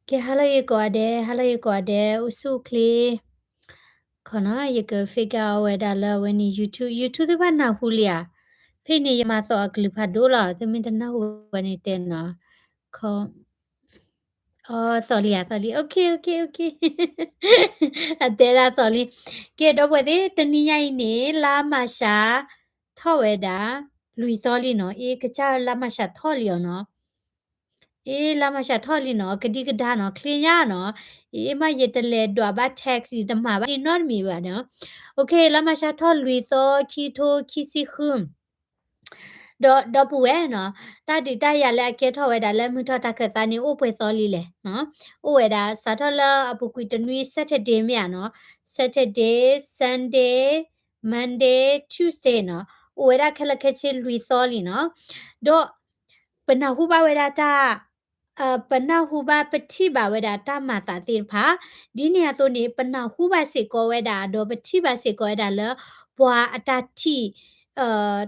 ကဲ ဟါလၢယကိးဂၤဒဲး, ဟါလၢယကိးဂၤဒဲး, အိၣ်ဆူၣ်အိၣ်ချ့ ခီနီၤ, ယက figure out ဝဲဒၣ်လၢအဝဲန့ၣ် YouTube, YouTube သ့ၣ်တဖၣ်နၢ်ဟူလံဧါ, ဖဲန့ၣ်ယမၤသီၣ်အကလုၢ်ဖးဒိၣ်လီၤ, သုမ့ၢ်တနၢ်ဟူဘၣ်န့ၣ်တဲနီၤ, ခီ အီ သီၣ်လံဧါ, သီၣ်လံ, OK, OK, OK. အတဲဒၣ်သီၣ်လံ, ကဲ ဒီပုၢ်ဝဲၢ်သ့ၣ်, တနံၤညါအံၤန့ၣ် လါမၤရှးထီၣ်ဝဲဒၣ် လွံၢ်သီလံနီၤ, အ့ ကစၢ်လါမၤရှးထီၣ်လံအီၤနီၤ, အ့ လါမၤရှးထီၣ်လံနီၤ, ကဒံကဒါနီၤ, ချ့ညါနီၤ, အ့ မ့ၢ်ယတလဲၤဒွးဘၣ် tax ယတမၤဘၣ်ဒ်နီတမံၤဘၣ်နီၤ, OK, လါမၤရှးထီၣ်လွံၢ်သီ ခံထိ ခံဆံဃု ဒီး ဒီပုၢ်ဝဲၢ်နီၤ, တၢ်ဒုးတၢ်ယၤလၢအကဲထီၣ်ဝဲဒၣ်လၢမုၢ်ထီၣ်တၢ်ခၢၣ်သးန့ၣ် အိၣ်ပှဲၤသီလံလဲၣ်နီၤ, အိၣ်ဝဲဒၣ် စးထီၣ်လၢအပူၤကွံာ်တနွံ Saturday မ့ၢ်ဧါနီၤ, Saturday, Sunday, Monday, Tuesday နီၤ, အိၣ်ဝဲဒၣ်ခဲလၢာ်ခဲဆ့လွံၢ်သီလံနီၤ, ဒီး ပနၢ်ဟူဘၣ်ဝဲဒၣ်တၢ် ပနၢ်ဟူဘၣ်ပထံၣ်ဘၣ်ဝဲဒၣ်တၢ်မၤသးသ့ၣ်တဖၣ်, ဒ်န့ၣ်အသိးန့ၣ် ပနၢ်ဟူဘၣ်စ့ၢ်ကီးဝဲဒၣ် ဒီးပထံၣ်ဘၣ်စ့ၢ်ကီးဝဲဒၣ်လၢ ပှၤအတၢ်ထံၣ်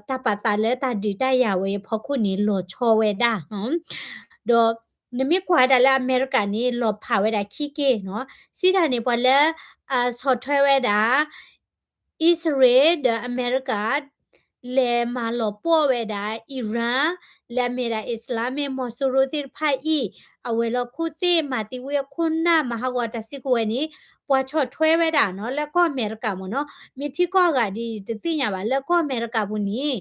တၢ်ပာ်သးလၢတၢ်ဒုးတၢ်ယၤဝဲအဖီခိၣ်န့ၣ် လီၤဆီဝဲဒၣ်, ဒီးနမ့ၢ်ကွၢ်ဝဲဒၣ်လၢအမဲရကၤန့ၣ် လီၤဖးဝဲဒၣ်ခံက့ၢ်နီၤ, စံးတၢ်န့ၣ် ပှၤလၢ ဆီၣ်ထွဲဝဲဒၣ် အံၣ်စရ့လးဒီးအမဲရကၤ လဲၤမၤလီၤပှီၢ်ဝဲဒၣ် Iran လၢအမ့ၢ်ဒၣ် Islamic မီၤစိရိၤသ့ၣ်တဖၣ်အံၤ အဝဲၤလီၢ်ခိၣ်သ့ၣ် မၤသံဝံအခိၣ်နၢ် မၤဟးဂီၤတၢ်စုကဝဲၤန့ၣ် ပှၤဆီၣ်ထွဲဝဲဒၣ်နီၤ လၢကီၢ်အမဲရကၤမ့ၢ်နီၤ, မ့ၢ်ထံကီၢ်အဂၤဒီးတသ့ၣ်ညါဘၣ် လၢကီၢ်အမဲရကၤပူၤန့ၣ်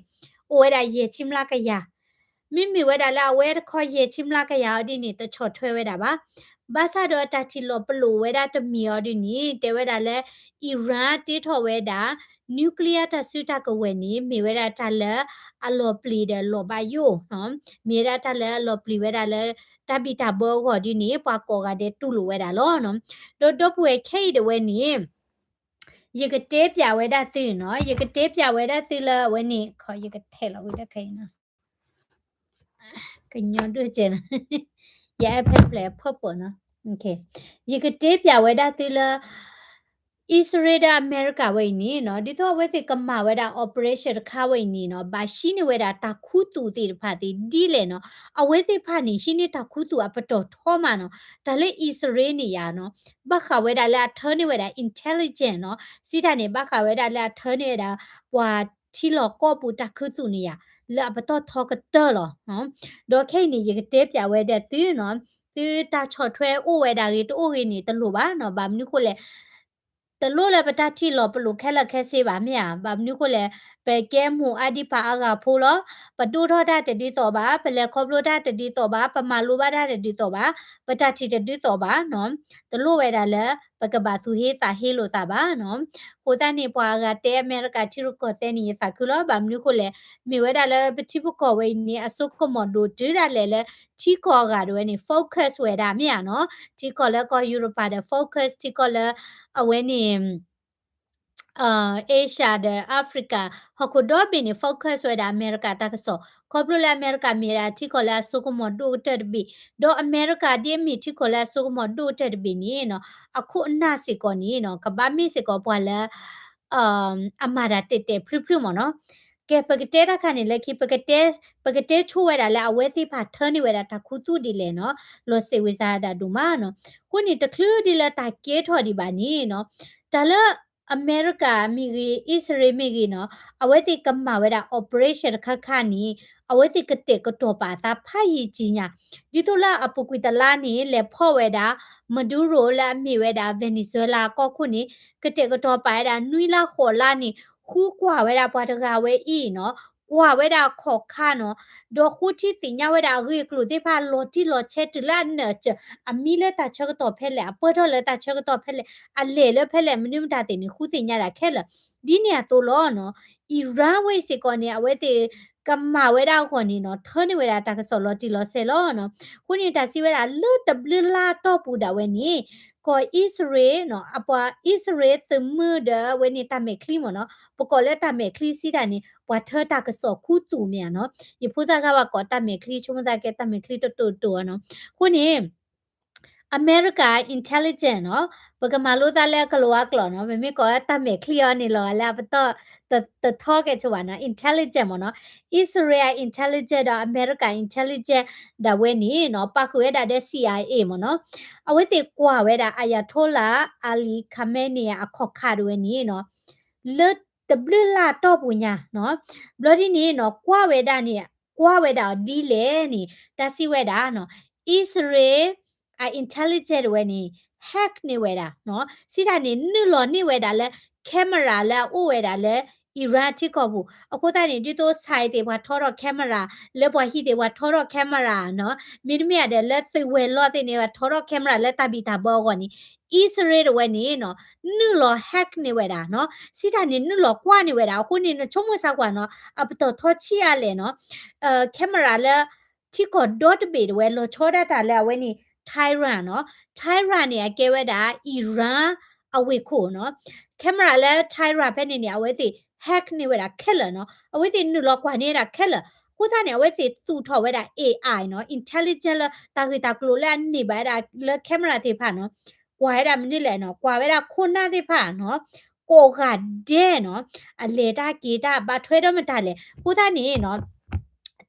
အိၣ်ဝဲဒၣ်ယဲၢ်ဆံမျးကယၤ မ့မ့ၢ်ဝဲဒၣ်လၢအဝဲတခီယဲၢ်ဆံမျးကယၤအီၤဒ်န့ၣ် တဆီၣ်ထွဲဝဲဒၣ်ဘၣ်. ဘၣ်ဆၣ်ဒီးတၢ်ထံၣ်လီၤပလိာ်ဝဲဒၣ်တမံၤအီၤဒ်န့ၣ် တဲဝဲဒၣ်လၢ Iran တ့ထီၣ်ဝဲဒၣ် nuclear တၢ်စုတၢ်ကဝဲၤန့ၣ် မ့ၢ်ဝဲဒၣ်တၢ်လၢအလီၤပျံၤဒီးလီၤဘၣ်ယိၣ်, မ့ၢ်ဝဲဒၣ်တၢ်လၢအလီၤပျံၤဝဲဒၣ်လၢ တၢ်ဘံၣ်တၢ်ဘၢအဂီၢ်ဒ်န့ၣ် ပှၤကိးဂၤဒဲးတူၢ်လိာ်ဝဲဒၣ်လီၤ. ဒီးဒီပုၢ်ဝဲၢ်ခဲအံၤဒၣ်ဝဲန့ၣ် ယကတဲပျးဝဲဒၣ်သုနီၤ, ယကတဲပျးဝဲဒၣ်သုလၢအဝဲန့ၣ် ခီယကထဲးလီၤဝံၤတခါအံၤနီၤ, ကညီဒိၣ်ကဲနီၤ, ယ iPad ဖျဲၣ်အဖီၣ်ပိာ်နီၤ, ယကတဲပျးဝဲဒၣ်သုလၢ အံၣ်စရ့လးဒီးအမဲရကၤဝဲအံၤန့ၣ်နီၤ, ဒ်သိးအဝဲသ့ၣ်ကမၤဝဲဒၣ် operation တခါဝဲအံၤန့ၣ်နီၤ, ဘၣ်ဟံးန့ၢ်ဝဲဒၣ်တၢ်ခူသူၣ်သ့ၣ်တဖၣ်သ့ၣ်ဒ်လဲၣ်နီၤ, အဝဲသ့ၣ်တဖၣ်န့ၣ် ဟံးန့ၢ်တၢ်ခူသူၣ်အပတီၢ်ထီမးနီၤ, တၢ်လၢအံၣ်စရ့လးန့ၣ်ယါနီၤ ဘၣ်ဃးဝဲဒၣ်လၢအထၢန့ၢ်ဝဲဒၣ် intelligence နီၤ, စံးတၢ်န့ၣ် ဘၣ်ဃးဝဲဒၣ်လၢအထၢန့ၢ်ဝဲဒၣ် ပှၤထံလီၢ်ကီၢ်ပူၤတၢ်ခူသူၣ်န့ၣ်ယါ လၢအပတီၢ်ထီကတၢၢ်လီၤ. ဒီးခဲအံၤန့ၣ် ယကတဲပျးဝဲဒၣ်သုနီၤ, သုတၢ်ဆီၣ်ထွဲအိၣ်ဝဲဒၣ်ဂ့ၤ တအိၣ်ဂ့ၤန့ၣ် တလိၣ်ဘၣ်နီၤ, ဘၣ်မနုၤဃိလဲၣ် တလိၣ်လၢပတၢ်ထံၣ်လီၤပလိာ်ခဲလၢာ်ခဲဆ့ဘၣ်မ့ၢ်ဧါ, ဘၣ်မနုၤဃိလဲၣ် ပကဲမိၢ်အါဒံးပၢ်အါဂၤဖိလီၤ, ပဒိၣ်ထီၣ်တၢ်တဒ်သိးဘၣ်, ပလဲၤခီဖျိတၢ်တဒ်သိးဘၣ်, ပမၤလိဘၣ်တၢ်တဒ်သိးဘၣ်, ပတၢ်ထံၣ်တဒ်သိးဘၣ်နီၤ, တလိၣ်ဝဲဒၣ်လၢ ပကဘၣ်သူၣ်ဟ့သးဟ့လိာ်သးဘၣ်နီၤ. အဃိသတးန့ၣ် ပှၤအဂၤတဲအမဲရကၤထံရူၢ်ကီၢ်သဲးန့ၣ် ယသးခုလီၤ, ဘၣ်မနုၤဃိလဲၣ် မ့ၢ်ဝဲဒၣ်လၢပထံပကီၢ်ဝဲအံၤန့ၣ် အစိကမီၤဒိၣ်တုၤဒၣ်လဲာ်လၢ ထံကီၢ်အဂၤဒၣ်ဝဲန့ၣ် focus ဝဲဒၣ်မ့ၢ်ဧါနီၤ, ထံကီၢ်လၢကီၢ်ယူရပၤဒီး focus ထံကီၢ်လၢ အဝဲန့ၣ် Asia ဒီး Africa ဟီၣ်ခိၣ်ဒီဘ့ၣ်န့ၣ် focus ဝဲဒၣ်အမဲရကၤတၢ်ကစီၣ်, ခီဖျိလၢအမဲရကၤမ့ၢ်ဝဲဒၣ်ထံကီၢ်လၢအစိကမီၤဒိၣ်ကတၢၢ်တဘ့ၣ်, ဒီးအမဲရကၤဒ်အမ့ၢ်ထံကီၢ်လၢအစိကမီၤဒိၣ်ကတၢၢ်တဘ့ၣ်န့ၣ်နီၤ, အခိၣ်အနၢ်စ့ၢ်ကီးန့ၣ်နီၤ ကဘၣ်မ့ၢ်စ့ၢ်ကီးပှၤလၢ အမၤတၢ်တဲာ်တဲာ်ဖျုးဖျုးမ့ၢ်နီၤ. ကဲ ပကတဲတၢ်ခါန့ၣ်လၢခံ ပကတဲ ပကတဲဆိဝဲဒၣ်လၢအဝဲသ့ၣ်တဖၣ်ထၢန့ၢ်ဝဲဒၣ်တၢ်ခူသူၣ်ဒ်လဲၣ်နီၤ, လီၤစဲးဝံၤစါဒၣ်ဒိၣ်မးနီၤ. အဃိန့ၣ် တချုးဒ်လၢတၢ်ကဲထီၣ်ဒံးဘၣ်န့ၣ်နီၤ, တၢ်လၢအမဲရကၤမ့ၢ်ဂ့ၤ အံၣ်စရ့လးမ့ၢ်ဂ့ၤနီၤ, အဝဲသ့ၣ်ကမၤဝဲဒၣ် operation တခါခါန့ၣ် အဝဲသ့ၣ်ကတဲာ်ကတီၤပာ်အသးဖးယံာ်ကံညါ, ဒ်သိးလၢအပူၤကွံာ်တလါန့ၣ် လဲၤဖီၣ်ဝဲဒၣ် Maduro လၢအမ့ၢ်ဝဲဒၣ် Venezuela အကီၢ်ခိၣ်န့ၣ် ကတဲာ်ကတီၤပာ်ဝဲဒၣ်နွံလါဃိးလါန့ၣ် ဃုကွၢ်ဝဲဒၣ်ပှၤတဂၤဝဲအံၤနီၤ, ကွၢ်ဝဲဒၣ်အခီၣ်ခါနီၤ, ဒီးဃိထံသ့ၣ်ညါဝဲဒၣ်အဂ့ၢ်အကျိၤသ့ၣ်တဖၣ်လီၤတံၢ်လီၤဆဲးတုၤလၢအနၢၣ်စၢၤ, အမံလၢတၢ်ဆၢကတီၢ်ဖဲလဲၣ်, အပၢၢ်ထီၣ်လၢတၢ်ဆၢကတီၢ်ဖဲလဲၣ်, အလဲၤလၢဖဲလဲၣ် မနုၤမတၤသ့ၣ်န့ၣ် ဃုသ့ၣ်ညါဒၣ်ခဲလၢာ်, ဒ်န့ၣ်အသိးလီၤနီၤ. Iran ဝဲအံၤစ့ၢ်ကီးန့ၣ် အဝဲသ့ၣ်ကမၤဝဲဒၣ်အဂီၢ်န့ၣ်နီၤ, ထၢန့ၢ်ဝဲဒၣ်တၢ်ကစီၣ်လီၤတံၢ်လီၤဆဲးလီၤနီၤ. အဃိန့ၣ် တၢ်စံးဝဲဒၣ်လၢတဘျုးလါအတီၢ်ပူၤဒၣ်ဝဲန့ၣ် ကီၢ်အံၣ်စရ့လးနီၤ, အပှၤအံၣ်စရ့လးသုးမုၢ်ဒီးအဝဲန့ၣ်တၢ်မဲာ်ချံမ့ၢ်နီၤ, ပကိးလၢတၢ်မဲာ်ချံစံးတၢ်န့ၣ် ပှၤထၢတၢ်ကစီၣ်ခူသူၣ်မ့ၢ်ဧါနီၤ. ယဖိသၣ်ခါဘၣ်ကိးတၢ်မဲာ်ချံ ဆိကမိၣ်သးကဲတၢ်မဲာ်ချံတတိာ်တိာ်နီၤ. အဃိန့ၣ် အမဲရကၤ intelligence နီၤ, ပကမၤလိသးလၢကလၤဝါကျိာ်နီၤ, ပမ့ၢ်ကိးတၢ်မဲာ်ချံအီၤန့ၣ်လီၤဂာ်လၢအပတီၢ် တထီကဲဆိဘၣ်နီၤ intelligence မ့ၢ်နီၤ အံၣ်စရ့လး intelligence ဒီးအမဲရကၤ intelligence ဒၣ်ဝဲန့ၣ်နီၤ ပာ်ဃုာ်ဝဲဒၣ်ဒီး CIA မ့ၢ်နီၤ အဝဲသ့ၣ်ကွၢ်ဝဲဒၣ် Ayatollah Ali Khamenei အခီၣ်ခါဒၣ်ဝဲန့ၣ်နီၤ လၢတဘျုးလါတီၢ်ပူၤညါနီၤ ဘျီဒ်န့ၣ်နီၤ ကွၢ်ဝဲဒၣ်န့ၣ် ကွၢ်ဝဲဒၣ်အီၤဒ်လဲၣ်န့ၣ် တၢ်စံးဝဲဒၣ်နီၤ အံၣ်စရ့လး အ intelligence တဝဲန့ၣ် hack န့ၢ်ဝဲဒၣ်နီၤ စံးတၢ်န့ၣ် နုာ်လီၤန့ၢ်ဝဲဒၣ်လၢ camera လၢအအိၣ်ဝဲဒၣ်လၢ Iran ထံကီၢ်ပူၤ အဃိသတးန့ၣ် ဒ်သိး site သ့ၣ်ပှၤထီထီၣ် camera လၢပှၤဟံၣ်သ့ၣ်ပှၤထီထီၣ် camera နီၤ မ့တမ့ၢ်ဒီးလၢသုးဝဲၤလီၢ်သ့ၣ်န့ၣ် ပှၤထီထီၣ် camera လၢတၢ်ဘံၣ်တၢ်ဘၢအဂီၢ်န့ၣ် အံၣ်စရ့လးတဝဲန့ၣ်နီၤ နုာ်လီၤ hack န့ၢ်ဝဲဒၣ်နီၤ စံးတၢ်န့ၣ် နုာ်လီၤကွၢ်န့ၢ်ဝဲဒၣ် အဃိန့ၣ် နဆိကမိၣ်စၢ်ကွၢ်နီၤ အပတီၢ်ထီဆံးအါလဲၣ်နီၤ camera လၢ ထံကီၢ်ဒီတဘ့ၣ်တဝဲ လီၤဆီဒၣ်တၢ်လၢအဝဲန့ၣ် Tehran နီၤ Tehran န့ၣ် အကဲဝဲဒၣ် Iran အဝ့ၢ်ခိၣ်နီၤ camera လၢ Tehran ဖဲန့ၣ်န့ၣ် အဝဲသ့ၣ် hack န့ၢ်ဝဲဒၣ်ခဲလၢာ်နီၤ အဝဲသ့ၣ်နုာ်လီၤကွၢ်န့ၢ်ဝဲဒၣ်ခဲလၢာ် အဃိသတးန့ၣ် အဝဲသ့ၣ်သူၣ်ထီၣ်ဝဲဒၣ် AI နီၤ intelligence လၢတၢ်ဂ့ၢ်တၢ်ကျိၤလၢအန့ၢ်ဘၣ်ဝဲဒၣ်လၢ camera သ့ၣ်တဖၣ်နီၤ ကွၢ်ဝဲဒၣ်မနုၤလဲၣ်နီၤ ကွၢ်ဝဲဒၣ်ခိၣ်နၢ်သ့ၣ်တဖၣ်နီၤ ကိးဂၤဒဲးနီၤ အလဲၤတၢ်က့ၤတၢ်ဘၣ်ထွဲဒီးမတၤလဲၣ် အဃိသတးန့ၣ်နီၤ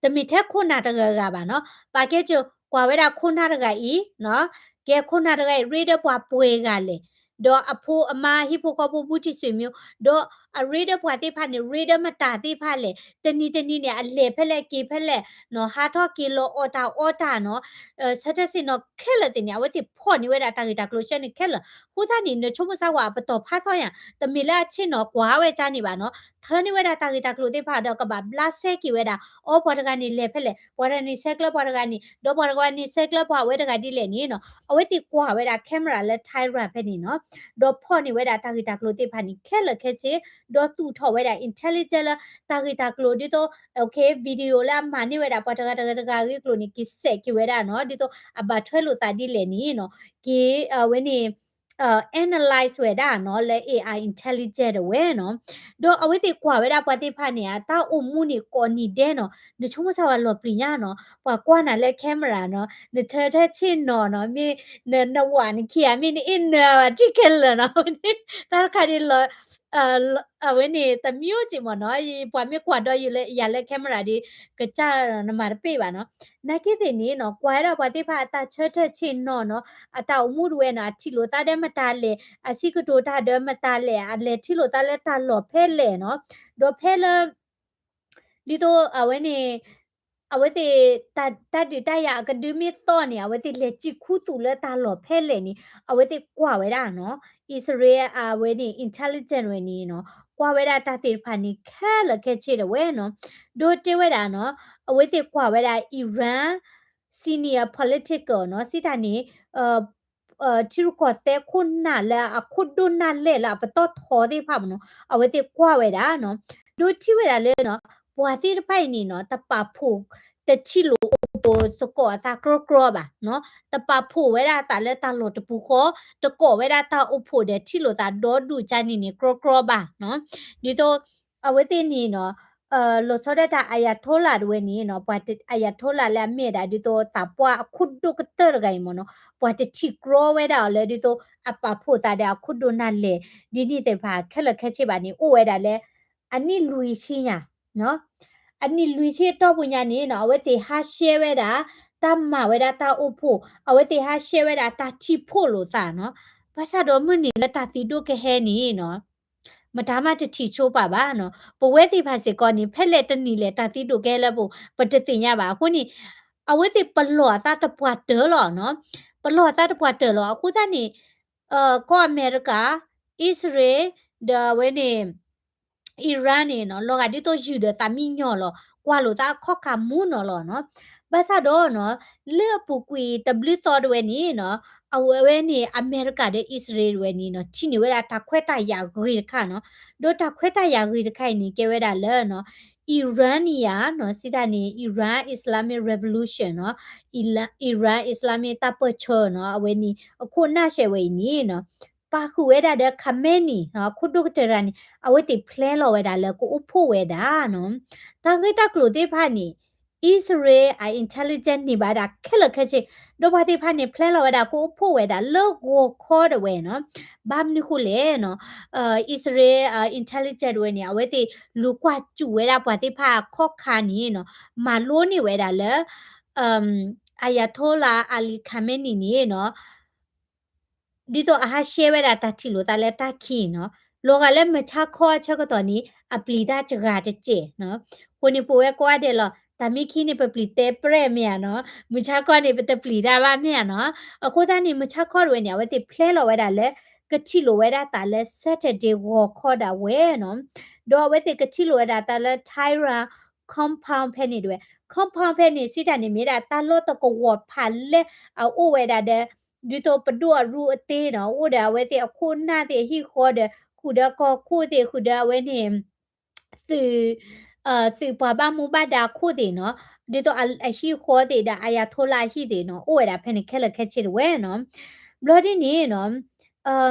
တမ့ၢ်ထဲခိၣ်နၢ်တဂၤဂၤဘၣ်နီၤ ပာ်ကဲကၠိ ကွၢ်ဝဲဒၣ်ခိၣ်နၢ်တဂၤအံၤနီၤ ကဲခိၣ်နၢ်တဂၤအံၤ ရ့ဒီးပှၤပှဲၤဂၤလဲၣ် ဒီးအဖိအမါဟံၣ်ဖိဃီဖိဘူးထံၣ်ဆွေမျိုး ဒီးအရ့ဒီးပှၤသ့ၣ်တဖၣ်န့ၣ် ရ့ဒီးမတၤသ့ၣ်တဖၣ်လဲၣ် တနံၤတနံၤန့ၣ် အလဲၤဖဲလဲၣ်က့ၤဖဲလဲၣ်နီၤ ဟးထီၣ်က့ၤလီၤအီၣ်တၢ်အီတၢ်နီၤ ဆၢထၢၣ်ဆ့ၣ်နီၤခဲလၢာ်သ့ၣ်န့ၣ် အဝဲသ့ၣ်ဖီၣ်န့ၢ်ဝဲဒၣ်တၢ်ဂ့ၢ်တၢ်ကျိၤဆှၢန့ၣ်ခဲလၢာ် အဃိသတးန့ၣ် နဆိကမိၣ်စၢ်ကွၢ်အပတီၢ်ဖးထီယၤ တမ့ၢ်လၢအဆ့ၣ်နီၤကွၢ်ဝဲကါန့ၣ်ဘၣ်နီၤ ထၢန့ၢ်ဝဲဒၣ်တၢ်ဂ့ၢ်တၢ်ကျိၤသ့ၣ်တဖၣ်ဒီးကဘၣ်ဘျါစဲက့ၤဝဲဒၣ် အီ ပှၤတဂၤန့ၣ်လဲၤဖဲလဲၣ် ပှၤတဂၤန့ၣ်ဆဲးကျၢပှၤတဂၤန့ၣ် ဒီးပှၤတဂၤန့ၣ်ဆဲးကျၢပှၤဝဲတဂၤဒ်လဲၣ်န့ၣ်နီၤ အဝဲသ့ၣ်ကွၢ်ဝဲဒၣ် camera လၢ Tehran ဖဲန့ၣ်နီၤ ဒီးဖီၣ်န့ၢ်ဝဲဒၣ်တၢ်ဂ့ၢ်တၢ်ကျိၤသ့ၣ်တဖၣ်န့ၣ် ခဲလၢာ်ခဲဆ့ ဒီးသူၣ်ထီၣ်ဝဲဒၣ် intelligence လၢတၢ်ဂ့ၢ်တၢ်ကျိၤဒ်သိး video လၢအမၤန့ၢ်ဝဲဒၣ်ပှၤတဂၤတဂၤတဂၤအဂ့ၢ်အကျိၤန့ၣ် က့ၤစဲးက့ၤဝဲဒၣ်နီၤ ဒ်သိးအဘၣ်ထွဲလိာ်သးဒ်လဲၣ်န့ၣ်နီၤ က့ၤ အဝဲန့ၣ် analyze ဝဲဒၣ်နီၤ လၢ AI intelligence တဝဲနီၤ ဒီးအဝဲသ့ၣ်ကွၢ်ဝဲဒၣ်ပှၤသ့ၣ်တဖၣ်န့ၣ် အတၢ်အိၣ်မူန့ၣ်ကိးနံၤဒဲးနီၤ နဆိကမိၣ်စၢ်ဝဲလီၤပျံၤညါနီၤ ပှၤကွၢ်နၤလၢ camera နီၤ နထၢထၢဆ့ၣ်နီၤနီၤ မ့ၢ်နဝးနခံဂၤ မ့ၢ်နအ့ၣ်နၢဘၣ်ထံၣ်ခဲလၢာ်နီၤ တၢ်တခါန့ၣ်လီၤ အဝဲန့ၣ် တမံၤအိၣ်က့ၤမ့ၢ်နီၤ ပှၤမ့ၢ်ကွၢ်ဒီးယၤလၢ camera ဒီး ကစၢ်နမၤတပ့ၢ်ဘၣ်နီၤ နာ်က့သ့ၣ်န့ၣ်နီၤ ကွၢ်ဝဲဒၣ်ပှၤသ့ၣ်တဖၣ်အတၢ်ဆၢထၢၣ်ဆ့ၣ်နီၤနီၤ အတၢ်အိၣ်မူတဝဲနီၤ အထံၣ်လိာ်သးဒီးမတၤလဲၣ် အစံးကတိၤတၢ်ဒီးမတၤလဲၣ် အလဲၤထံၣ်လိာ်သးလၢတၢ်လီၢ်ဖဲလဲၣ်နီၤ ဒီးဖဲလၢ ဒ်သိးအဝဲန့ၣ် အဝဲသ့ၣ် တၢ်ဒုးတၢ်ယၤအကဒုမ့ၢ်သီၣ်န့ၣ် အဝဲသ့ၣ်လဲၤစံၣ်ခူသူၣ်လၢတၢ်လီၢ်ဖဲလဲၣ်န့ၣ် အဝဲသ့ၣ်ကွၢ်ဝဲဒၣ်နီၤ အံၣ်စရ့လးအဝဲန့ၣ် intelligence ဝဲန့ၣ်နီၤ ကွၢ်ဝဲဒၣ်တၢ်သ့ၣ်တဖၣ်န့ၣ် ခဲလၢာ်ခဲဆ့တဝဲနီၤ ဒီးတဲဝဲဒၣ်နီၤ အဝဲသ့ၣ်ကွၢ်ဝဲဒၣ် Iran senior political နီၤ စံးတၢ်န့ၣ် ထံရူၢ်ကီၢ်သဲးခိၣ်နၢ်လၢအခိၣ်ဒိၣ်နၢ်လဲၢ်လၢအပတီၢ်ထီသ့ၣ်တဖၣ်မ့ၢ်နီၤ အဝဲသ့ၣ်ကွၢ်ဝဲဒၣ်နီၤ ဒီးထံၣ်ဝဲဒၣ်လၢနီၤ ပှၤသ့ၣ်တဖၣ်အံၤန့ၣ်နီၤ တပာ်ဖှိၣ် တထံၣ်လိာ်အိၣ်ဖှိၣ်သကိးအသးကြီကြီဘၣ်နီၤ တပာ်ဖှိၣ်ဝဲဒၣ်အသးလၢတၢ်လီၢ်တပူၤဃီ တကိးဝဲဒၣ်တၢ်အိၣ်ဖှိၣ်ဒီးထံၣ်လိာ်သးဒီဒူၣ်ကါန့ၣ်န့ၣ် ကြီကြီဘၣ်နီၤ ဒ်သိး အဝဲသ့ၣ်န့ၣ်နီၤ လီၤဆီဒၣ်တၢ် Ayatollah တဝဲန့ၣ်နီၤ ပှၤ Ayatollah လၢအမ့ၢ်ဒၣ်ဒ်သိးသးပှၢ်အခိၣ်ဒိၣ်ကတၢၢ်တဂၤအံၤမ့ၢ်နီၤ ပှၤတထံၣ်ကြီဝဲဒၣ်အီၤလၢဒ်သိးအပာ်ဖှိၣ်သးဒီးအခိၣ်ဒိၣ်နၢ်လဲၢ် ဒ်န့ၣ်သ့ၣ်တဖၣ်ခဲလၢာ်ခဲဆ့ဘၣ်န့ၣ် အိၣ်ဝဲဒၣ်လၢ အနံၣ်လွံၢ်ဆံညါ အနံၣ်လွံၢ်ဆံအတီၢ်ပူၤညါန့ၣ်နီၤ အဝဲသ့ၣ်ဟးရှဲဝဲဒၣ် တၢ်မၤဝဲဒၣ်တၢ်အိၣ်ဖှိၣ် အဝဲသ့ၣ်ဟးရှဲဝဲဒၣ်တၢ်ထံၣ်ဖှိၣ်လိာ်သးနီၤ ဘၣ်ဆၣ်ဒီးမုၢ်နံၤလၢတၢ်သံဒိၣ်ကဟဲန့ၣ်နီၤ မတၤမးတထံၣ်ဆိပာ်ဘၣ်နီၤ ပဝဲသ့ၣ်တဖၣ်စ့ၢ်ကီးန့ၣ် ဖဲလဲၣ်တနံၤလဲၣ်တၢ်သံဒိၣ်ကဟဲလၢပ ပတသ့ၣ်ညါဘၣ် အဃိန့ၣ် အဝဲသ့ၣ်ပလီၢ်အသးတပှၢ်တၢၢ်လီၤနီၤ ပလီၢ်အသးတပှၢ်တၢၢ်လီၤ အဃိသတးန့ၣ် ကီၢ်အမဲရကၤ အံၣ်စရ့လး ဒီးအဝဲန့ၣ် Iran န့ၣ်နီၤ လီၤဂာ်ဒ်သိးယုၢ်ဒီးသးမံညီၣ်လီၤ ကွၢ်လိာ်သးအခီၣ်ခါမူနီၤလီၤနီၤ ဘၣ်ဆၣ်ဒီးနီၤ လၢအပူၤကွံာ်တဘျုးသီတဝဲန့ၣ်နီၤ အဝဲန့ၣ် အမဲရကၤဒီးအံၣ်စရ့လးတဝဲန့ၣ်နီၤ ထံၣ်န့ၢ်ဝဲဒၣ်တၢ်ခွဲးတၢ်ယာ်ဂ့ၤတခါနီၤ ဒီးတၢ်ခွဲးတၢ်ယာ်ဂ့ၤတခါအံၤန့ၣ် ကဲဝဲဒၣ်လၢနီၤ Iranian နီၤ စံးတၢ်န့ၣ် Iran Islamic Revolution နီၤ Iran Islamic တၢ်ပၢၢ်ဆၢနီၤ အဝဲန့ၣ် အခိၣ်နၢ်ရှဲးဝဲအံၤန့ၣ်နီၤ ပာ်ဃုာ်ဝဲဒၣ်ဒီး Khamenei နီၤ အခိၣ်ဒိၣ်ကတၢၢ်တဂၤန့ၣ် အဝဲသ့ၣ် plan လီၤဝဲဒၣ်လၢကအိၣ်ဖှိၣ်ဝဲဒၣ်နီၤ တၢ်ဂ့ၢ်တၢ်ကျိၤသ့ၣ်တဖၣ်န့ၣ် အံၣ်စရ့လးအ intelligence န့ၢ်ဘၣ်ဒၣ်ခဲလၢာ်ခဲဆ့, ဒီးပှၤသ့ၣ်တဖၣ်န့ၣ် ဖျဲလီၤဝဲဒၣ်ကအိၣ်ဖှိၣ်ဝဲဒၣ်လၢဂီၤခီဒၣ်ဝဲနီၤ. ဘၣ်မနုၤဃိလဲၣ်နီၤ, အံၣ်စရ့လး intelligence ဒၣ်ဝဲန့ၣ် အဝဲသ့ၣ်လူၤကွၢ်စူၣ်ဝဲဒၣ်ပှၤသ့ၣ်တဖၣ်အခီၣ်ခါန့ၣ်နီၤ, မၤလိန့ၢ်ဝဲဒၣ်လၢ Ayatollah Ali Khamenei န့ၣ်နီၤ ဒ်သိးအဟးရှဲဝဲဒၣ်တၢ်ထံၣ်လိာ်သးလၢတၢ်ခံးနီၤ, လီၤဂာ်လၢမုၢ်ဆါခီအဆၢကတီၢ်န့ၣ် အပျံၤတၢ်စှၤတစဲးနီၤ. အဃိန့ၣ် ပဝဲကိးဂၤဒဲးလီၤ, တၢ်မ့ၢ်ခံန့ၣ် ပပျံၤတဲပြဲၣ်မ့ၢ်ဧါနီၤ, မုၢ်ဆါခီန့ၣ် ပတပျံၤတၢ်ဘၣ်မ့ၢ်ဧါနီၤ. အဃိသတးန့ၣ် မုၢ်ဆါခီဒၣ်ဝဲန့ၣ် အဝဲသ့ၣ်ဖျဲလီၤဝဲဒၣ်လၢ ကထံၣ်လိာ်ဝဲဒၣ်သးလၢ Saturday ဂီၤခီဒၣ်ဝဲနီၤ. ဒီးအဝဲသ့ၣ်ကထံၣ်လိာ်ဝဲဒၣ်သးလၢ Tehran compound ဖဲန့ၣ်ဒၣ်ဝဲ, compound ဖဲန့ၣ် စံးတၢ်န့ၣ်မ့ၢ်ဒၣ်တၢ်လီၢ်တကဝီၤဖးလဲၢ်အအိၣ်ဝဲဒၣ်ဒီး ဒ်သိးပဒိၣ်အရူအသ့နီၤ, အိၣ်ဒီးအဝဲသ့ၣ်အခိၣ်အနၢ်သ့ၣ်အဟံၣ်ဃီဒီး ဃုာ်ဒီးကီၢ်ခိၣ်သ့ၣ် ဃုာ်ဒီးအဝဲန့ၣ် သုး သုးပှၤဘၣ်မူဘၣ်ဒါခိၣ်သ့ၣ်နီၤ, ဒ်သိးအဟံၣ်ဃီသ့ၣ်ဒီး Ayatollah အဟံၣ်သ့ၣ်နီၤ, အိၣ်ဝဲဒၣ်ဖဲန့ၣ်ခဲလၢာ်ခဲဆ့ဒၣ်ဝဲနီၤ. ဘျီဒ်န့ၣ်နီၤ